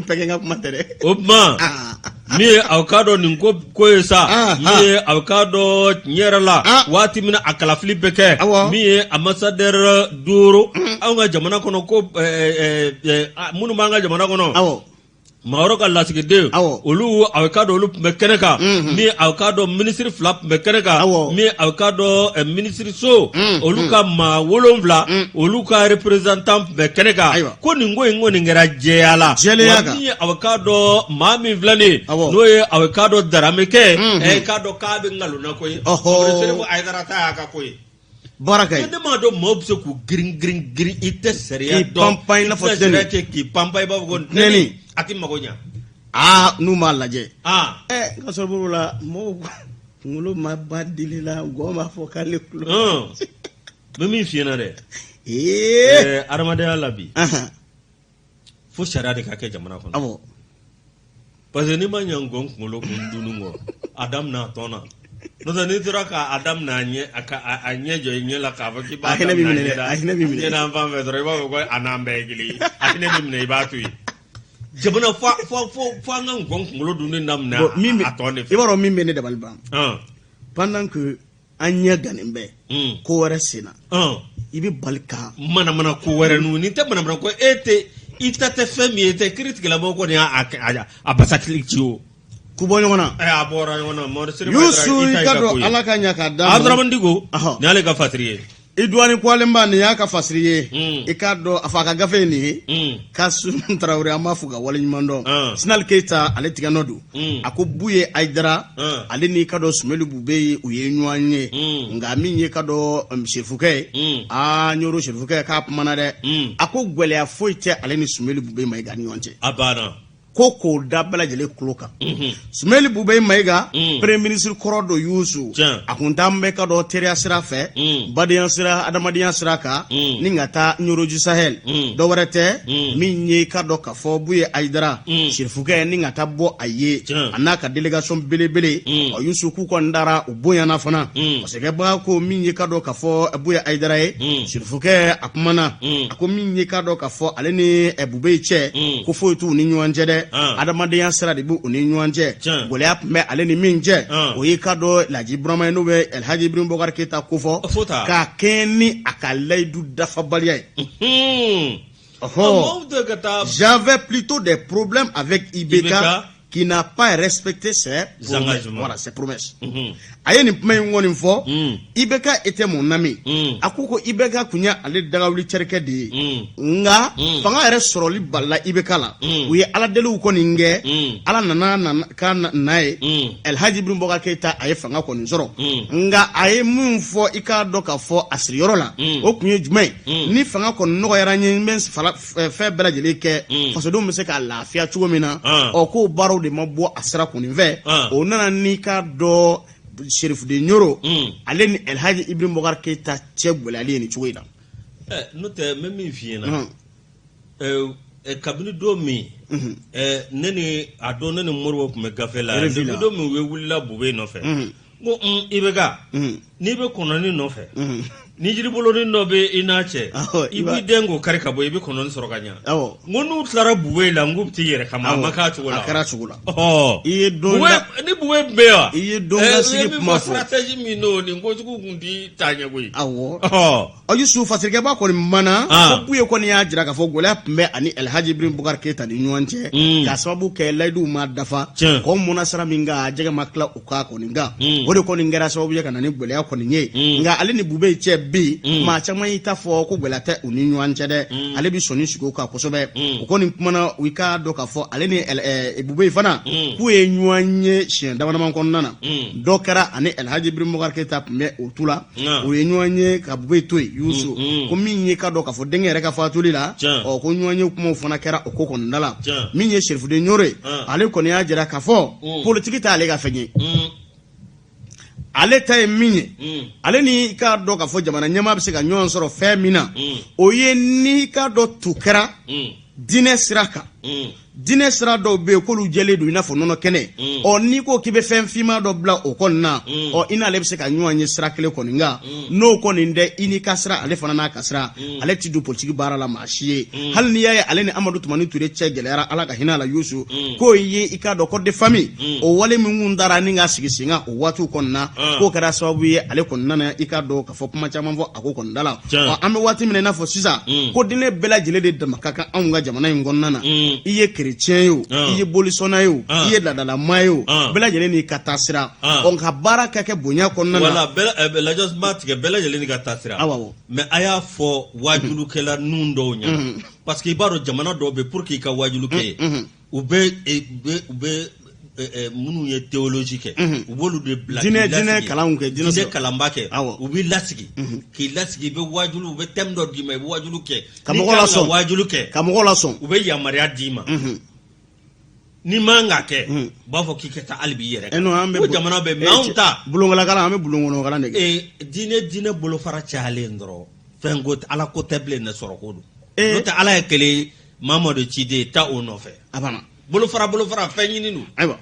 Pɛkɛ ka kuma tɛ dɛ. O tuma, min ye aw k'a dɔn nin ko ko ye sa, min ye aw k'a dɔn tiɲɛ yɛrɛ la, waati min na a kalafili bɛ kɛ, min ye ambassadeur 5 anw ka jamana kɔnɔ, ko minnu b'an ka jamana kɔnɔ, maa wɛrɛ ka lasigiden, olu aw k'a dɔn olu tun bɛ kɛnɛ kan, min aw k'a dɔn minisiri 2 tun bɛ kɛnɛ kan, min aw k'a dɔn minisiriso olu ka maa 7, olu ka représentant tun bɛ kɛnɛ kan, ko nin ko in kɔni kɛra jɛya la. Jɛlenya Wa kan. min ye aw k'a dɔn maa min filɛ nin ye, n'o ye aw k'a dɔn Daramɛ kɛ, k'a dɔn k'a bɛ nkalon na koyi. Mamadu Serifu Hayidara ta y'a ka ko ye. Baara ka ɲi. Ne m'a dɔn maaw bɛ se k'u girin girin girin, i tɛ sariya K'i dɔn, panpan i n'a fɔ i tɛ sariya tɛnɛni. kɛ k'i panpan i b'a fɔ ko Tɛnɛni. A tɛ mago ɲa. Aa, n'u m'a lajɛ. Ɛ, n ka sɔrɔ la, mɔgɔw kunkolo ma ba dili la, gɔn b'a fɔ k'ale tulo. N bɛ min f'i ɲɛna dɛ. Ee. Adamadenya la bi. Fo sariya de ka kɛ jamana kɔnɔ. Awɔ. Parce que n'i ma ɲɛ ngɔn kunkolo kun dunni kɔ, a daminɛ a tɔn na. N'o tɛ n'i tora k'a daminɛ a ɲɛ a ka a ɲɛ jɔ i ɲɛ la k'a fɔ k'i b'a A hinɛ b'i minɛ dɛ, a hinɛ b'i minɛ. ɲɛ na fan fɛ dɔrɔn, i b'a fɔ ko a n'an bɛɛ ye kelen ye. A hinɛ b'i minɛ, i b'a to yen. Jamana fo fo fo fo an ka ngɔn kunkolo dunni daminɛ Bon, min bɛ a tɔn de fɛ. I b'a dɔn min bɛ ne dabali ban. Pendant que an ɲɛ gannen bɛ ko wɛrɛ sen na, i bɛ bali ka manamana ko wɛrɛ ninnu, nin tɛ manamana ko, e tɛ i ta tɛ fɛn min ye, tɛ kiiritigɛlamɔgɔw kɔni y'a a basakili ci o. K'u bɔ ɲɔgɔn na. A bɔra ɲɔgɔn na. Mɔri Siriba Yusu, i ta i y'i ka ka ko dɔn ye. Ala ka ɲa k'a d'a ma. Abdramane Dicko, nin y'ale ka fasiri ye. I duwani kuwalenba, nin y'a ka fasiri ye. I k'a dɔn a fa ka gafe ye nin ye. Kasum Tarawele, an b'a fo ka waleɲuman dɔn. Sinali Keyita, ale tigɛ nɔ don. A ko Buye Ayidara, ale n'i ka dɔn Sumelu Bubɛyi, u ye ɲɔgɔn ye. Nka min ye ka dɔn Serifukɛ ye, aa, Ɲoro Serifukɛ k'a kumana dɛ. A ko gɛlɛya foyi tɛ ale ni Sumelu Bubɛyi Mayiga ni ɲɔgɔn cɛ. A banna. Ko k'o da bɛɛ lajɛlen tulo kan, Sumeli Bubɛyi Mayiga, premier ministre kɔrɔ don Yusu, a kun t'an bɛɛ ka dɔn teriya sira fɛ, badenya sira, adamadenya sira kan, ni ka taa Ɲoro du Sahel. Dɔ wɛrɛ tɛ, min ye ka dɔn k'a fɔ Buye Ayidara Serifukɛ ni ka taa bɔ a ye, a n'a ka délégation belebele. Ɔ Yusu, k'u kɔni dara, u bonyana fana. Masakɛba ko min ye ka dɔn k'a fɔ Buye Ayidara ye, Serifukɛ a kumana, a ko min ye ka dɔn k'a fɔ ale ni Bubɛyi cɛ, ko foyi t'u ni ɲɔgɔn cɛ dɛ, adamadenya sira de b'u ni ɲɔgɔn cɛ. Gɛlɛya tun bɛ ale ni min cɛ, o ye ka dɔn Laji Burama ye, n'o bɛ Alhaji Ibrahim Bubakari Keyita kofɔ, k'a kɛɲɛ ni a ka layidu dafabaliya ye. Ɔhɔ, j'avais plutôt des problèmes avec IBK qui n'a pas respecté ses engagements. Voilà, ses promesses. A ye nin kuma in kɔni fɔ. IBK était mon ami. A ko IBK kun ye ale dagawuli terikɛ de ye. Nka fanga yɛrɛ sɔrɔli balila IBK la. U ye Ala deliw kɔni kɛ. Ala nana ka n'a ye. Alhaji Ibrahim Boubacar Keïta, a ye fanga kɔni sɔrɔ. Nka a ye mun fɔ, i k'a dɔn k'a fɔ a siriyɔrɔ la, o kun ye jumɛn ye? Ni fanga kɔni nɔgɔyara n ye, n bɛ fɛn bɛɛ lajɛlen kɛ, fasodenw bɛ se ka lafiya cogo min na. Ɔ, k'o baaraw de ma bɔ a sira kɔni fɛ. O nana n'i ka dɔn Serifuden Ɲoro, ale ni Alhaji Ibrahim Boubacar Keïta cɛ gɛlɛyali ye nin cogo in na. N'o tɛ, n bɛ min f'i ɲɛna, kabini don min ne ni a don, ne ni Moribo tun bɛ gafe la, depuis don min u ye wulila Bube nɔfɛ, n ko IBK, n'i bɛ kɔnɔni nɔfɛ, ni jiribolonin dɔ bɛ i n'a cɛ, i b'i den k'o kari ka bɔ, i bɛ kɔnɔni sɔrɔ ka ɲa. N ko n'u tilara Bube la, n k'u bɛ t'i yɛrɛ kama. A ma k'a cogo la. A kɛra cogo la. I ye don ni Bube tun bɛ yen wa? I ye don ka sigi kuma fɔ. Stratégie min don, nin kojugu tun ti taa ɲɛ koyi. Awɔ. Yusu, fasirikɛba kɔni mana ko Buye kɔni y'a jira k'a fɔ gɛlɛya tun bɛ ani Alhaji Ibrahim Boubacar Keïta ni ɲɔgɔn cɛ, k'a sababu kɛ layiduw ma dafa. Kɔ mɔnna sira min kan, jɛgɛ ma tila o kan kɔni kan, o de kɔni kɛra sababu ye ka na ni gɛlɛya kɔni ye. Nka ale ni Bube cɛ bi, maa caman y'i ta fɔ ko gɛlɛya tɛ u ni ɲɔgɔn cɛ dɛ. Ale bɛ sɔnni sigi o kan kosɛbɛ. O kɔni kumana, u k'a dɔn k'a fɔ ale ni Bube fana, k'u ye ɲɔgɔn ye siɲɛ damadama kɔnɔna na. Dɔ kɛra ani Alhaji Ibrahim Boubacar Keïta tun bɛ o tu la, u ye ɲɔgɔn ye ka Bube to yen. Yusu, ko min ye ka dɔn k'a fɔ denkɛ yɛrɛ ka fatuli la, ɔ, ko ɲɔgɔn ye kumaw fana kɛra o ko kɔnɔna la. Min ye Serifuden Ɲoro ye, ale kɔni y'a jira k'a fɔ politiki t'ale ka fɛn ye. Ale ta ye min ye, ale ni k'a dɔn k'a fɔ jamana ɲɛmaa bɛ se ka ɲɔgɔn sɔrɔ fɛn min na, o ye n'i k'a dɔn tu kɛra diinɛ sira kan. Diinɛ sira dɔw bɛ yen k'olu jɛlen don i n'a fɔ nɔnɔ kɛnɛ. Ɔ, n'i ko k'i bɛ fɛn finman dɔ bila o kɔni na, ɔ, i n'ale bɛ se ka ɲɔgɔn ye sira kelen kɔni kan. N'o kɔni tɛ, i n'i ka sira, ale fana n'a ka sira, ale ti don politiki baara la maa si ye. Hali n'i y'a ye ale ni Amadu Tumani Ture cɛ gɛlɛyara, Ala ka hinɛ a la, Yusu, k'o ye i k'a dɔn code de famille, o wale min kun dara ni ka sigi sen kan o waatiw kɔni na, k'o kɛra sababu ye ale kɔni nana i k'a dɔn k'a fɔ kuma caman fɔ a ko kɔni da la. Ɔ, an bɛ waati min na i n'a fɔ sisan, ko diinɛ bɛɛ lajɛlen de dama ka kan anw ka jamana in kɔnɔna na. I ye kerecɛn ye o, i ye bolisɔnna ye o, i ye laadalamaa ye o, bɛɛ lajɛlen n'i ka taa sira. Ɔ, nka baara ka kɛ bonya kɔnɔna na. Wala lajɔ b'a tigɛ, bɛɛ lajɛlen n'i ka taa sira. Awɔ. Mais a y'a fɔ wajulukɛla ninnu dɔw ɲɛna, parce que i b'a dɔn jamana dɔw bɛ, pour que i ka wajulu kɛ yen, u bɛ minnu ye théologie kɛ, u b'olu de bila. Diinɛ kalanw kɛ. Diinɛ kalanba kɛ, u b'i lasigi k'i lasigi, i bɛ wajulu, u bɛ thème dɔ d'i ma, i bɛ wajulu kɛ. Ka mɔgɔw lasɔn. Wajulu kɛ. Ka mɔgɔw lasɔn. U bɛ yamaruya d'i ma. N'i man ka kɛ u b'a fɔ k'i ka taa hali b'i yɛrɛ eh non, an bɛ ko jamana bɛ mais anw ta bulonkala an bɛ bulonkɔnɔ de kɛ eh, diinɛ diinɛ bolofara cayalen dɔrɔn fɛn ko ala ko tɛ bilen dɛ sɔrɔ ko don n'o tɛ ala ye kelen Mamadu ciden taa o nɔfɛ a banna bolofara bolofara fɛn ɲini don ayiwa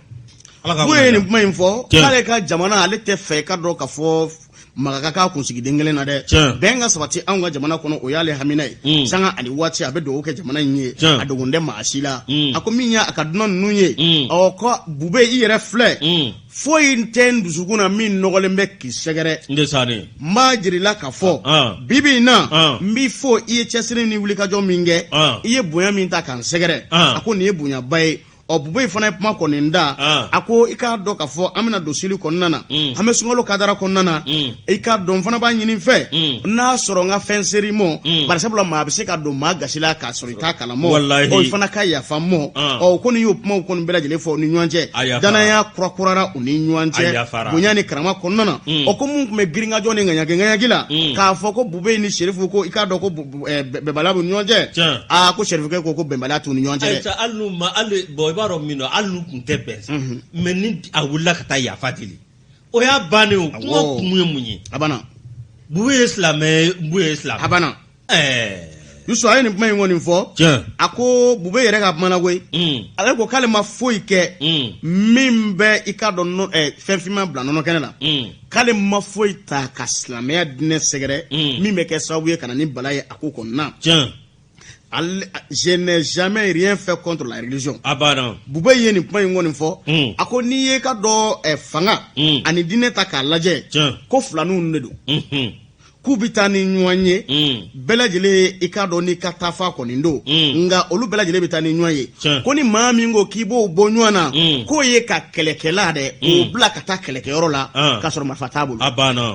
ala ka ye nin kuma in fɔ k'ale ka jamana ale tɛ fɛ ka dɔn ka fɔ maga ka k'a kunsigiden kelen na dɛ bɛn ka sabati anw ka jamana kɔnɔ o y'ale hamina ye mm. sanga ani waati a bɛ dugawu kɛ jamana in ye a dogon tɛ maa si la mm. a ko min y'a ka dunan ninnu ye mm. ɔ ko Bube i yɛrɛ filɛ foyi tɛ n dusukun na min nɔgɔlen bɛ k'i sɛgɛrɛ n b'a jir'i la k'a fɔ ah, ah. bi bi in na ah. n b'i fo i ye cɛsiri ni wulikajɔ min kɛ i ye bonya min ta ka n sɛgɛrɛ a ko nin ye bonyaba ye ɔ Bube fana ye kuma kɔni da ah. a ko i k'a dɔn k'a fɔ an bɛna don seli kɔnɔna na mm. an bɛ sunkalo kadara kɔnɔna na mm. i k'a dɔn n fana b'a ɲini fɛ mm. n'a sɔrɔ n ka fɛn ser'i mɔ barisabula maa bɛ se ka don maa gasi la k'a sɔrɔ i t'a kalama ɔ i fana ka yafa n mɔ ah. ɔ ko nin y'o kumaw kɔni bɛɛ lajɛlen fɔ u ni ɲɔgɔn cɛ danaya kurakurara u ni ɲɔgɔn cɛ bonya ni karama kɔnɔna na ɔ ko mun tun bɛ girinkajɔ ni ŋaɲaki ŋaɲaki la k'a fɔ ko Bube ni Serifu ko i k'a dɔn ko bɛnbaliya b'u ni ɲɔgɔn cɛ aa ko Serifukɛ ko ko bɛnbaliya t'u ni ɲɔgɔn cɛ dɛ hali n'u ma hali bon i b'a dɔn min don hali n'u tun tɛ bɛn sa mais ni a wulila ka taa yafa deli o y'a bannen o kuma kun ye mun ye a banna Bube ye silamɛ ye Buye ye silamɛ a banna ɛɛ Yusu a ye nin kuma in kɔni fɔ a ko Bube yɛrɛ ka kuma na koyi ale ko k'ale ma foyi kɛ min bɛ i k'a dɔn fɛn finman bila nɔnɔ kɛnɛ la k'ale ma foyi ta ka silamɛya diinɛ sɛgɛrɛ mm. min bɛ kɛ sababu ye ka na ni bala ye a ko kɔnɔna je n'ai jamais rien fait contre la religion. A banna. Bube ye nin kuma in kɔni fɔ. Mm. A ko n'i ye ka dɔn eh, fanga mm. ani diinɛ ta k'a lajɛ. Ko filaninw de don. Mm-hmm. K'u bɛ taa ni ɲɔgɔn ye mm. bɛɛ lajɛlen i k'a dɔn n'i ka taafa kɔni don mm. nka olu bɛɛ lajɛlen bɛ taa ni ɲɔgɔn ye ko ni maa min ko k'i b'o bɔ ɲɔgɔn na mm. k'o ye ka kɛlɛkɛla dɛ k'o bila ka taa kɛlɛkɛyɔrɔ la ah. k'a sɔrɔ marifa t'a bolo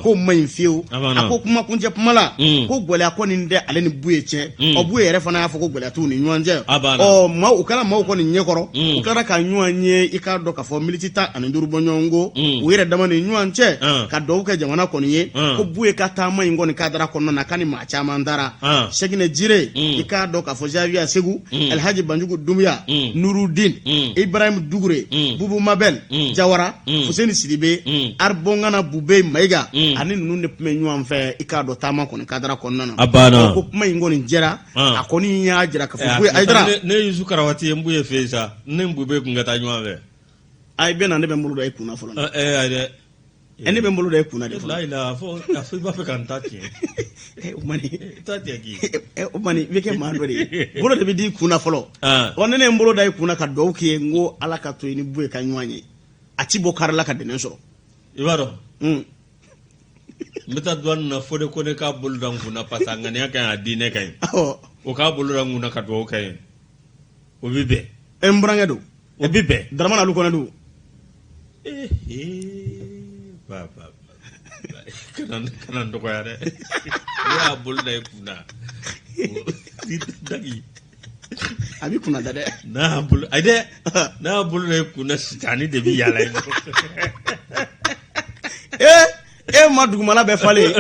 k'o man ɲi fiyewu a ko kuma kuncɛ kuma la ko gɛlɛya kɔni tɛ ale ni Buye cɛ ɔ Buye yɛrɛ fana y'a fɔ ko gɛlɛya t'u ni ɲɔgɔn cɛ ɔ maaw u kɛra maaw kɔni ɲɛkɔrɔ u tilara ka ɲɔgɔn ye i k'a dɔn k'a fɔ miniti 15 bɔɲɔgɔnko mm. u yɛrɛ dama ni ɲɔgɔn cɛ ah. ka dugawu kɛ jamana kɔni ye ah. ko Buye ka taama in kɔni kadara kɔnɔna na k'a ni maa caman taara ah. Sɛkinɛ Jire mm. i k'a dɔn k'a fɔ Zawiya Segu Alhaji Banjugu Dumbuya Nurudin Ibrahim Dugure Bubu Mabɛl Jawara Fuseni Sidibe Aribɔngana Bube Mayiga ani ninnu de tun bɛ ɲɔgɔn fɛ i k'a dɔn taama kɔni kadara kɔnɔna na ko kuma in kɔni jɛra a kɔni y'a jira k'a fɔ Buye Ayidara ne Yusu Karawati ye n Buye fɛ yen sa ne ni Bube tun ka taa ɲɔgɔn fɛ A i bɛ na ne bɛ n bolo da i kunna fɔlɔ. Ɛ ayi dɛ. Ɛ ne bɛ n bolo da i kunna de fɔlɔ. Layi la a fɔ a fɔ i b'a fɛ ka n ta tiɲɛ. Ɛ o mani. I ta tiɲɛ k'i. Ɛ o mani i bɛ kɛ maa dɔ de ye. Bolo de bɛ d'i kunna fɔlɔ. Ɔ ne ne ye n bolo da i kunna ka dugawu k'i ye n ko Ala ka to i ni Buye ka ɲɔgɔn ye. A ti bɔ kari la ka dɛnɛn sɔrɔ. I b'a dɔn. Un. N bɛ taa douane na Fode Kone k'a bolo da n kunna parce que a ŋaniya ka ɲi a diinɛ ka ɲi. Awɔ. O k'a bolo da n kunna ka dugawu kɛ n ye. O bɛ bɛn. Ɛ n burankɛ don. O bɛ bɛn. Daramani Alu Kɔnɛ don. Ba ba kana n dɔgɔya dɛ. Ne y'a bolo da i kunna. Dagi. A b'i kunna da dɛ. N'a y'a bolo ayi dɛ n'a y'a bolo da i kunna sitani de bɛ yaala i bolo. Ee e ma dugumala bɛɛ falen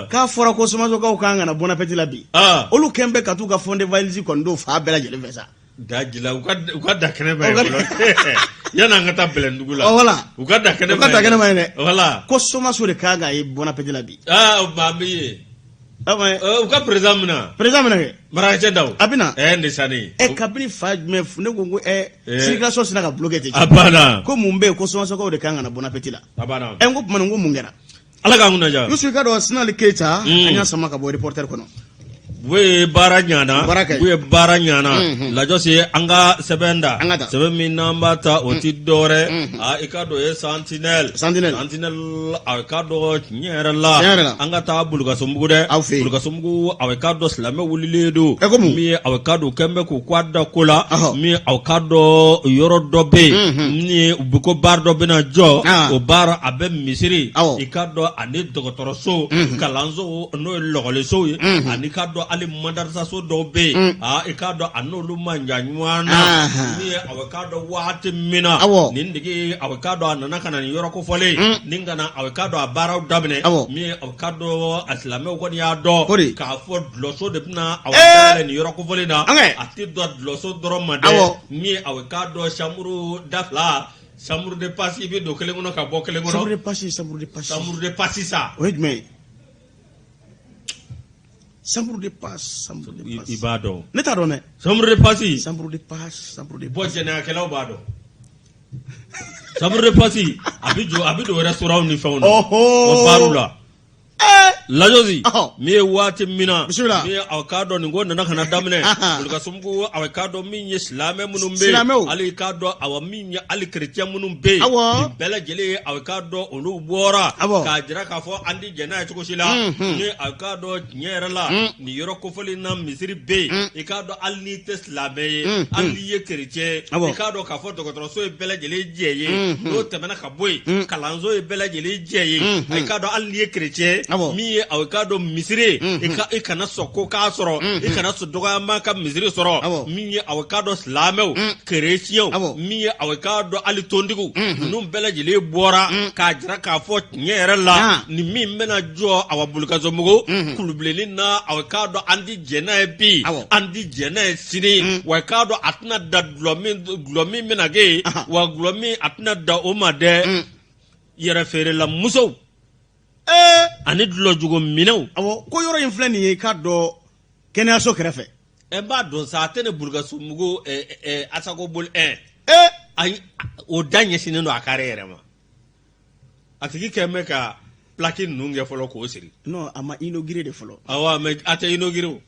k'a fɔra ko somasokaw kan ka na bon appétit la bi olu kɛn bɛ ka t'u ka fond de valise kɔni don fan bɛɛ lajɛlen fɛ sa. Da jila u ka da kɛnɛ ma yen fɔlɔ yanni an ka taa bɛlɛndugu la. Voilà u ka da kɛnɛ u ka da kɛnɛ ma yen dɛ. Voilà ko somaso de kan ka ye bon appétit la bi. Aa o maa bɛ yen. U ka président bɛ na. Président bɛ na kɛ. Marakacɛ Dawu. A bɛ na. Ɛ Ndesani. Ɛ kabini fa jumɛn ne ko ko ɛ circulation sinna ka bloquer ten. A banna. Ko mun bɛ yen ko somasokaw de kan ka na bon appétit la. A banna. Ɛ n ko tuma nin ko mun kɛra. Ala k'an kunna diya. Yusu i k'a dɔn Sinali Keyita. An y'a sama ka bɔ reporter kɔnɔ. U ye baara ɲana u ye baara ɲana lajɔsi an ka sɛbɛn da sɛbɛn min n'an b'a ta o tɛ dɔwɛrɛ i k'a dɔn o ye Sentinelle Sentinelle a k'a dɔn tiɲɛ yɛrɛ la an ka taa Bulukasunbugu dɛ Bulukasunbugu a k'a dɔn silamɛ wulilen don min ye a k'a dɔn kɛn bɛ k'u k'a da ko la min a k'a dɔn yɔrɔ dɔ bɛ yen ni u bɛ ko baara dɔ bɛna jɔ o baara a bɛ misiri i k'a dɔn ani dɔgɔtɔrɔso kalanso n'o ye lɔgɔlisow ye ani k'a dɔn hali madarasaso dɔw bɛ yen aa i k'a dɔn a n'olu man jan ɲɔgɔn na min ye awa i k'a dɔn waati min na nin tigi awa i k'a dɔn a nana ka na nin yɔrɔ kofɔlen ni ka na awa i k'a dɔn a baaraw daminɛ min ye awa i k'a dɔn a silamɛw kɔni y'a dɔn k'a fɔ dulɔso de bɛna awa dayɛlɛ nin yɔrɔ kofɔlen na a tɛ dan dulɔso dɔrɔn ma dɛ min ye awa i k'a dɔn chambre da fila chambre de passe i bɛ don kelen kɔnɔ ka bɔ kelen kɔnɔ chambre de passe chambre de passe chambre de passe sa o ye jumɛn ye chambre de passe chambre de passe i b'a dɔn ne t'a dɔn dɛ chambre de passe chambre de passe chambre de bon jɛnɛyakɛlaw b'a dɔn chambre de passe a bɛ jɔ a bɛ don restaurant ni fɛnw na o bariw la Lajosi min ye waati min na min ye aw k'a dɔn nin ko nana ka na daminɛ Bulukasobugu aw k'a dɔn min ye silamɛ minnu bɛ yen hali k'a dɔn awa min ye hali kerecɛn minnu bɛ yen nin bɛɛ lajɛlen aw k'a dɔn olu bɔra k'a jira k'a fɔ an tɛ jɛn n'a ye cogo si la ni aw k'a dɔn tiɲɛ yɛrɛ la nin yɔrɔ kofɔlen na misiri bɛ yen i k'a dɔn hali n'i tɛ silamɛ ye hali n'i ye kerecɛn ye i k'a dɔn k'a fɔ dɔgɔtɔrɔso ye bɛɛ lajɛlen jɛ ye n'o tɛmɛna ka bɔ yen kalanso ye bɛɛ lajɛlen jɛ ye i k'a dɔn hali n'i ye kerecɛn ye min ye aw k'a dɔn misiri ye i kana sɔn ko k'a sɔrɔ i kana sɔn dɔgɔyama ka misiri sɔrɔ min ye aw k'a dɔn silamɛw kerecɛnw min ye aw k'a dɔn hali tontigiw ninnu bɛɛ lajɛlen bɔra k'a jira k'a fɔ tiɲɛ yɛrɛ la nin min bɛna jɔ awa Bulukasobugu kulubilennin na aw k'a dɔn an tɛ jɛn n'a ye bi an tɛ jɛn n'a ye sini wa i k'a dɔn a tɛna dan dulɔ min bɛna kɛ yen wa dulɔ min a tɛna dan o ma dɛ yɛrɛ feerela musow ani dulɔjugu minɛnw awɔ ko yɔrɔ in filɛ nin ye i k'a dɔn kɛnɛyaso kɛrɛfɛ n b'a dɔn sa a tɛ ne Bulukasobugu Asako boli ayi o da ɲɛsinnen don a kare yɛrɛ ma a tigi kɛlen bɛ ka plaque ninnu kɛ fɔlɔ k'o siri non a ma inauguré de fɔlɔ awɔ mais a tɛ inauguré o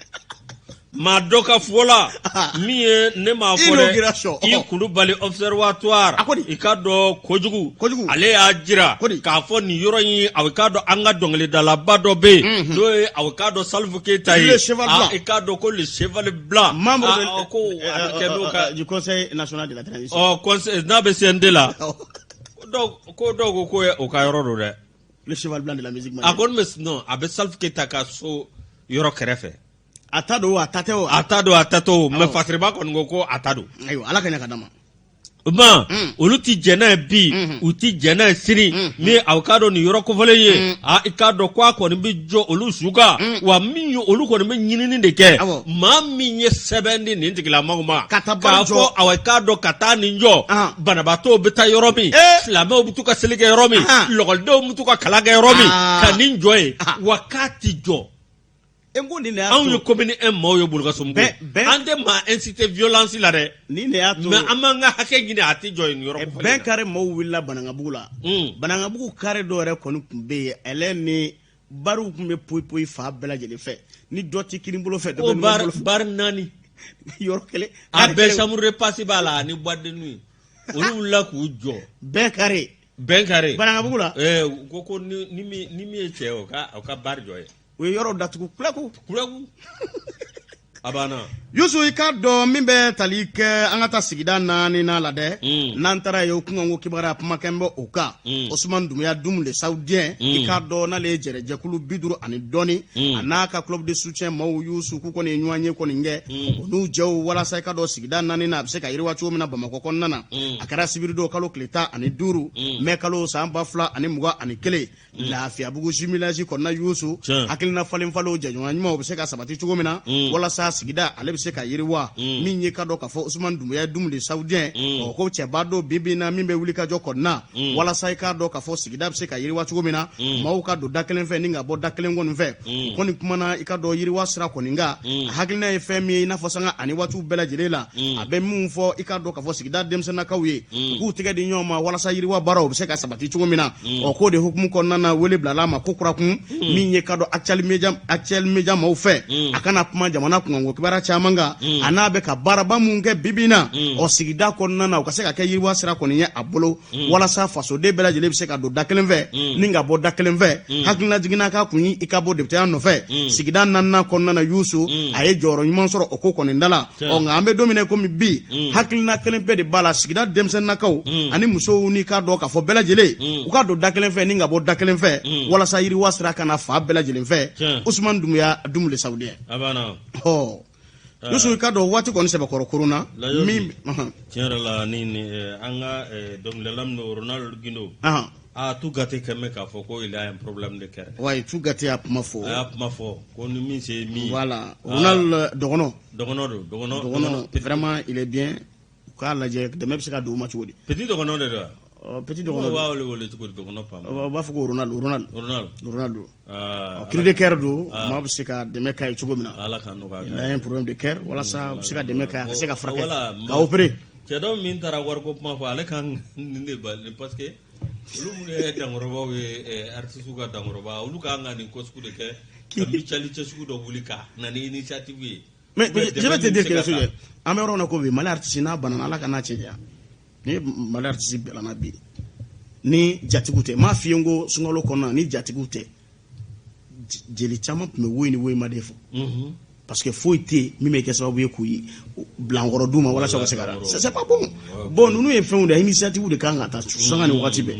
maa dɔ ka fɔ la min ye ne m'a fɔ dɛ Inauguration, i Kulubali observatoire A ko di? i k'a dɔn kojugu Kojugu. ale y'a jira Ko di? k'a fɔ nin yɔrɔ in a k'a dɔn an ka dɔnkilidalaba dɔ bɛ yen n'o ye a k'a dɔn Salifu Keyita ye Le cheval blanc. Ah, i k'a dɔn ko le cheval blanc membre Ah, de, ah, ko a bɛ kɛ n'o ka du conseil national de la transition ɔ conseil n'a bɛ CNT la dɔw ko dɔw ko ko o ka yɔrɔ don dɛ le cheval blanc de la musique a kɔni bɛ non a bɛ Salifu Keyita ka so yɔrɔ kɛrɛfɛ a ta don a ta tɛ o a ta don a ta tɛ o mais Fasiriba kɔni ko ko a ta don ayiwa ala ka ɲa ka d'a ma ma olu ti jɛn n'a ye bi u ti jɛn n'a ye sini min aw k'a dɔn nin yɔrɔ kofɔlen ye a i k'a dɔn ko a kɔni bɛ jɔ olu su kan wa min ye olu kɔni bɛ ɲinini de kɛ maa min ye sɛbɛn di nin tigilamɔgɔw ma Ka taa baara k'a fɔ awa i k'a dɔn ka taa nin jɔ banabaatɔw bɛ taa yɔrɔ min silamɛw bɛ t'u ka seli kɛ yɔrɔ min lɔgɔlidenw bɛ t'u ka kalan kɛ yɔrɔ min ka nin jɔ yen wa k'a ti jɔ e ko nin de y'a anw ye commune 1 maaw ye Bulukasobugu an tɛ maa inciter violence la dɛ nin de y'a to mais an b'an ka hakɛ ɲini a tɛ jɔ yen yɔrɔ kofɔlen na bɛn kare maaw wulila Banankabugu la Banankabugu kare dɔw yɛrɛ kɔni tun bɛ yen ale ni bariw tun bɛ poyi poyi fan bɛɛ lajɛlen fɛ ni dɔ tɛ kini bolo fɛ dɔ bɛ numan bolo fɛ bari naani yɔrɔ kelen a bɛɛ chambre de passe b'a la ani boîte de nuit olu wulila k'u jɔ bɛn kare bɛn kare Banankabugu la ɛɛ ko ko ni min ye cɛ ye o ka bari jɔ ye u ye yɔrɔ datugu kulaku kulaku a banna Yusu i k'a dɔn min bɛ tali kɛ an ka taa sigida naaninan la dɛ n'an taara yen o kunkanko kibaruya kumakɛn bɛ o kan Usumani Dumuya Dumu le Saoudien i k'a dɔn n'ale ye jɛrɛjɛkulu 50 ani dɔɔni a n'a ka club de soutien maaw Yusu k'u kɔni ye ɲɔgɔn ye kɔni kɛ u n'u jɛw walasa i k'a dɔn sigida naaninan a bɛ se ka yiriwa cogo min na Bamakɔ kɔnɔna na a kɛra sibiridon kalo tile 15 mɛ kalo san 2021 Lafiyabugu jumelage kɔnɔna Yusu hakilina falen falenw jɛɲɔgɔnya ɲumanw bɛ se ka sabati cogo min na walasa sigida ale bɛ se ka yiriwa min ye ka dɔn k'a fɔ Usumani Dumuya Dumu le Saoudien ɔ ko cɛba don bi bi in na min bɛ wulikajɔ kɔnɔna walasa i k'a dɔn k'a fɔ sigida bɛ se ka yiriwa cogo min na maaw ka don da kelen fɛ ni ka bɔ da kelen kɔni fɛ u kɔni kumana i ka dɔn yiriwa sira kɔni kan a hakilina ye fɛn min ye i n'a fɔ sanga ani waatiw bɛɛ lajɛlen la a bɛ min fɔ i k'a dɔn k'a fɔ sigida denmisɛnninnakaw ye u k'u tɛgɛ di ɲɔgɔn ma walasa yiriwa baaraw bɛ se ka sabati cogo min na ɔ k'o de hukumu kɔnɔna na wele bilala a ma ko kura kun min ye ka dɔn Actuel Media maaw fɛ a ka na kuma jamana kunkan kamanko kibaruya caman kan, a n'a bɛ ka baaraba mun kɛ bi bi in na, ɔ sigida kɔnɔna na, o ka se ka kɛ yiriwa sira kɔni ye a bolo, walasa fasoden bɛɛ lajɛlen bɛ se ka don da kelen fɛ ni ka bɔ da kelen fɛ. Hakilina jiginna k'a kun ye i ka bɔ depiteya nɔfɛ sigida naaninan kɔnɔna na. Yusu, a ye jɔyɔrɔ ɲuman sɔrɔ o ko kɔni da la. Ɔ nka an bɛ don min na komi bi, hakilina kelen pe de b'a la: sigida denmisɛnninnakaw ani musow, n'i k'a dɔn k'a fɔ bɛɛ lajɛlen u ka don da kelen fɛ ni ka bɔ da kelen fɛ, walasa yiriwa sira ka na fa bɛɛ lajɛlen fɛ. Usumani Dunbuya, Dunbu le Saoudien. Ɔ Yusu, i k'a dɔn waati kɔni sɛbɛkɔrɔ koronna min. Tiɲɛ yɛrɛ la, ni an ka dɔnkilidala min don, Ronald Gindo, aa, tout gâté kɛmɛ k'a fɔ ko il a un problème de cœur. Ouais, tout gâté y'a kuma fɔ. A y'a kuma fɔ ko ni min se min. Voilà, Ronald Dɔgɔnɔ. Dɔgɔnɔ don, dɔgɔnɔ. Dɔgɔnɔ, vraiment il est bien. U k'a lajɛ dɛmɛ bɛ se ka don u ma cogo di. Petit dɔgɔnɔ de don wa? Petit dɔgɔnɔ. U b'a wele cogo di, dɔgɔnɔ pa? U b'a fɔ ko Ronald, Ronald. Ronald. Ronald. Cri de cœur don, maa bɛ se ka dɛmɛ k'a ye cogo min na. Ala ka nɔgɔya. Il a un problème de cœur, walasa u bɛ se ka dɛmɛ k'a ye, a ka se ka furakɛ, ka opérer. Cɛ dɔ min taara wariko kuma fɔ, ale kan nin de ba, parce que olu minnu ye dankɔrɔbaw ye, artiste ka dankɔrɔba, olu kan ka nin ko sugu de kɛ, ka mutualité sugu dɔ wuli ka na ni initiative ye. Mais je vais te dire quelque chose. An bɛ yɔrɔ min na ko bi, Mali artiste n'a banana, Ala ka n'a cɛ janya. Ni Mali artiste bɛlana bi, ni jatigiw tɛ, n m'a f'i ye n ko sunkalo kɔnɔna, ni jatigiw tɛ, jeli caman tun bɛ woyi ni woyi ma de fɔ, parce que foyi tɛ yen min bɛ kɛ sababu ye k'u bilankɔrɔ d'u ma walasa u ka se ka c'est pas bon. Bon, ninnu ye fɛnw de ye, initiative de kan ka ta sanga ni wagati bɛɛ.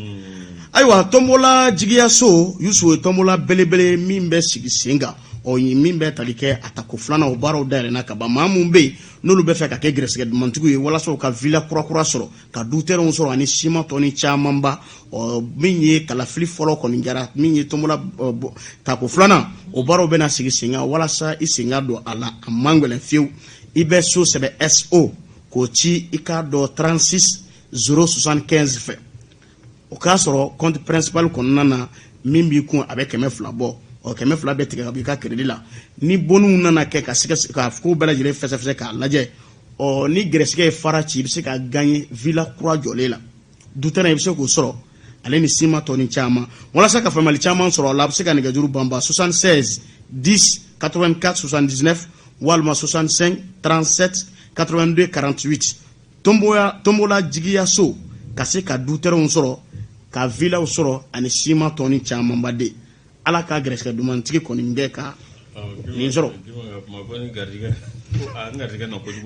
Ayiwa, tɔnbɔla jigiyaso, Yusu, ye tɔnbɔla belebele min bɛ sigi sen kan, ɔ min bɛ tali kɛ a tako filanan, o baaraw dayɛlɛnna ka ban. Maa mun bɛ yen n'olu bɛ fɛ ka kɛ gɛrɛsɛgɛ dumantigiw ye, walasa u ka villa kura kura sɔrɔ, ka du terrainw sɔrɔ ani siman tɔ ni camanba, ɔ min ye kalafili fɔlɔ kɔni kɛra, min ye tɔnbɔla tako filanan, o baaraw bɛna sigi sen kan. Walasa i sen ka don a la, a man gɛlɛn fiyewu. I bɛ so sɛbɛn, SO, k'o ci, i k'a dɔn, 36 075 fɛ. O k'a sɔrɔ compte principal kɔnɔna na, min b'i kun, a bɛ 200 bɔ. Ɔ 200 bɛ tigɛ ka bɔ i ka crédit la. Ni boniw nana kɛ ka sɛgɛ ka ko bɛɛ lajɛlen fɛsɛfɛsɛ k'a lajɛ, ɔ ni gɛrɛsɛgɛ ye fara ci, i bɛ se ka gagner villa kura jɔlen la, du terrain i bɛ se k'o sɔrɔ, ale ni siman tɔ ni caman. Walasa ka faamuyali caman sɔrɔ a la, a bɛ se ka nɛgɛjuru banban 76 10 84 79 walima 65 37 82 48. Tonboya, tonbola jigiyaso, ka se ka du terrainw sɔrɔ, ka villaw sɔrɔ ani siman tɔ ni camanba de. Ala ka gɛrɛsɛgɛ dumantigi kɔni bɛ ka nin sɔrɔ.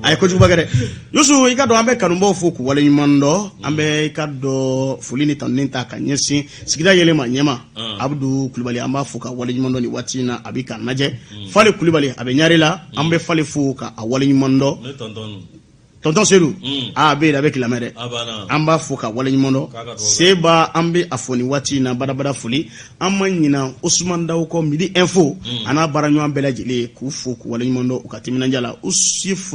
A ye kojuguba kɛ dɛ. Yusu, i ka dɔn an bɛ kanubaw fo k'u waleɲuman dɔn. An bɛ, i ka dɔn, foli ni tanuni ta ka ɲɛsin sigida yɛlɛma ɲɛma Abudu Kulubali, an b'a fo ka waleɲuman dɔn nin waati in na, a bɛ k'an lajɛ. Fale Kulubali, a bɛ ɲare la, an bɛ Fale fo ka a waleɲuman dɔn. Tonton Sedu, a bɛ yen, a bɛ k'i lamɛn dɛ. An b'a fo ka waleɲuman dɔn. Seba, an bɛ a fo nin waati in na, badabada foli. An ma ɲina Usman Dawu kɔ, Midi Info, a n'a baaraɲɔgɔn bɛɛ lajɛlen, k'u fo k'u waleɲuman dɔn u ka timinandiya la. Usuf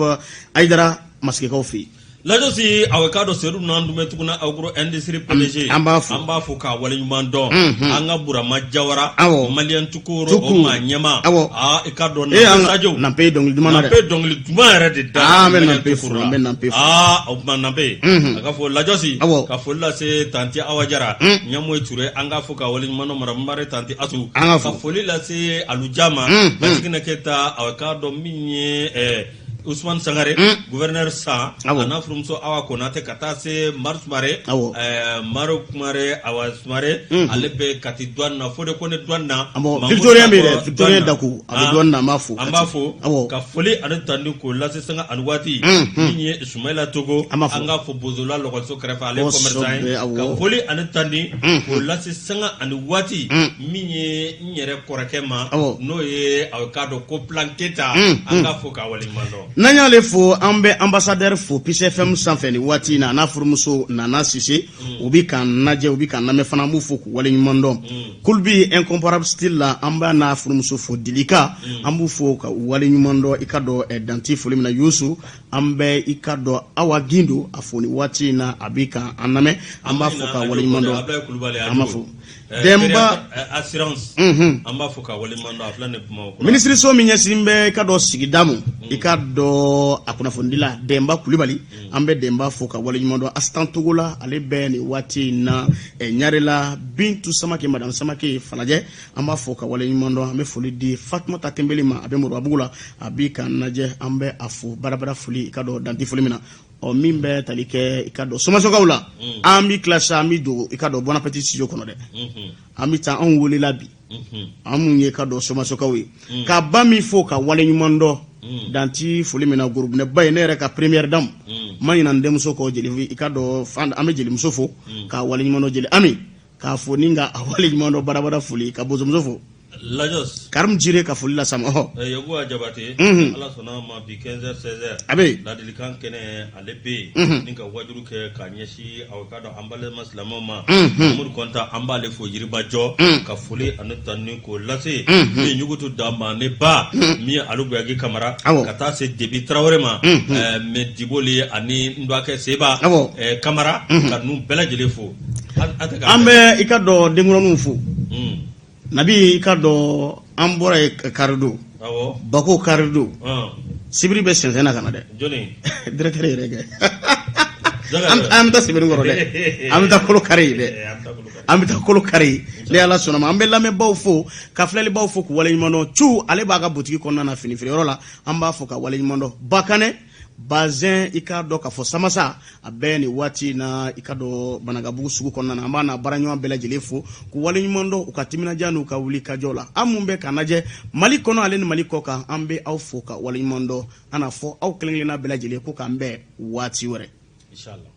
Ayidara, Masigikaw fɛ yen. Lajɔsi, aw k'a dɔn Sedu n'an dun bɛ tuguni agro industrie PDG. An b'a fo. An b'a fo k'a waleɲuman dɔn. An ka Burama Jawara. Maliyɛn Tukoro, o maa ɲɛma. Aa, i k'a dɔn. Ee, an Sajo. Nanpe ye dɔnkili duman na dɛ. Nanpe dɔnkili duman yɛrɛ de da. Aa, an bɛ Nanpe fo, an bɛ Nanpe fo. Aa, o tuma Nanpe. A ka fɔ Lajɔsi. Ka foli lase tanti Awa Jara. Ɲamoyi Ture, an k'a fo k'a waleɲuman dɔn. Madame Mare, tanti Asu. An ka fo. Ka foli lase Aluja ma. Basigina Keyita, aw k'a dɔn min ye Usumani Sangare, gouverneur san, a n'a furumuso Awa Konate, ka taa se Mari Sumare, Mari Kumare, Awa Sumare, ale bɛ Kati douane na, Fode Kone douane na. Victorien bɛ yen dɛ, Victorien Daku, a bɛ douane na, an b'a fo. An b'a fo ka foli ani tanuni k'o lase sanga ani waati. Min ye Sumayila Togo, an k'a fo Bozola lɔgɔliso kɛrɛfɛ, ale ye commerçant ye, ka foli ani tanuni k'o lase sanga ani waati. Min ye n yɛrɛ kɔrɔkɛ ma, n'o ye aw k'a dɔn ko Plan Keyita, an k'a fo k'a waleɲuman dɔn. N'an y'ale fo, an bɛ ambassadeur fo Peace FM sanfɛ nin waati in na, a n'a furumuso Nana Sise, u bɛ k'an lajɛ, u bɛ k'an lamɛn fana, an b'u fo k'u waleɲuman dɔn. Kulubi incomparable style la, an b'a n'a furumuso fo, Dilika, an b'u fo ka u waleɲuman dɔn. I ka dɔn danti foli min na, Yusu. An bɛ i ka dɔn Awa Gindo a fo nin waati in na, a bɛ ka an lamɛn, an b'a fo ka waleɲuman dɔn. An b'a fo Denba assurance, an b'a fo ka waleɲuman dɔn, a filɛ nin Bamakɔ. Minisiriso min ɲɛsin bɛ i ka dɔn sigida ma, i ka dɔn a kunnafonidila Denba Kulibali, an bɛ Denba fo ka waleɲuman dɔn. Asitan Togola, ale bɛ nin waati in na Ɲarela. Bintu Samake, madame Samake Falajɛ, an b'a fo ka waleɲuman dɔn. An bɛ foli di Fatumata Tenbeli ma, a bɛ Moribabugu la, a bɛ k'an lajɛ, an bɛ a fo barabara foli, i ka dɔn danti foli min na. Ɔ min bɛ tali kɛ i ka dɔn Somasokaw la, an bɛ tila sa, an bɛ don i ka dɔn Bon Appétit studio kɔnɔ dɛ. An bɛ taa, anw welela bi, an mun ye ka dɔn Somasokaw ye, ka ba min fo ka waleɲuman dɔn danti foli min na, gorobinɛba ye ne yɛrɛ ka première dame, ma ɲinɛ n denmuso kɔ, jeli, i ka dɔn an bɛ jelimuso fo ka waleɲuman dɔn, jeli Ami k'a fo ni ka a waleɲuman dɔn, barabara foli, ka bozomuso fo. Lajos. Karimu Jire ka foli las'a ma, ɔhɔ. Yakuba Jabate. Ala sɔnna a ma bi 15 heures 16 heures. A bɛ yen. Ladilikan kɛnɛ ale bɛ yen. Ni ka wajulu kɛ ka ɲɛsin aw ka dɔn an balima silamɛw ma. Mamadu Kɔnta, an b'ale fo Yiribajɔ. Ka foli ani tanuni k'o lase. Min ye Ɲugutu Damane ba. Min ye Alu Buyagi Kamara. Awɔ. Ka taa se Debi Tarawele ma. Ɛɛ Diboli ani n dɔgɔkɛ Seba. Awɔ. Kamara. Ka ninnu bɛɛ lajɛlen fo. An bɛ i ka dɔn denkɔrɔninw fo. Nabi, i ka dɔn an bɔra yen karidon, bako karidon, sibiri bɛ sɛnsɛn na ka na dɛ, directeur yɛrɛ kɛ, an bɛ taa Sebenikɔrɔ dɛ, an bɛ taa kolo kari yen dɛ, an bɛ taa kolo kari ni Ala sɔnna ma. An bɛ lamɛnbaaw fo ka filɛlibaw fo k'u waleɲuman dɔn. Cu ale b'a ka butigi kɔnɔna na fini feereyɔrɔ la, an b'a fo ka waleɲuman dɔn. Bakanɛ Bazin, i k'a dɔn k'a fɔ Samasa a bɛ nin waati in na, i ka dɔn Banankabugu sugu kɔnɔna na, an b'a n'a baaraɲɔgɔn bɛɛ lajɛlen fo k'u waleɲuman dɔn u ka timinandiya n'u ka wuli ka jɔ la. An mun bɛ k'an lajɛ Mali kɔnɔ ale ni Mali kɔ kan, an bɛ aw fo ka waleɲuman dɔn. An n'a fɔ aw kelen-kelenna bɛɛ lajɛlen ko k'an bɛn waati wɛrɛ. Inchallah.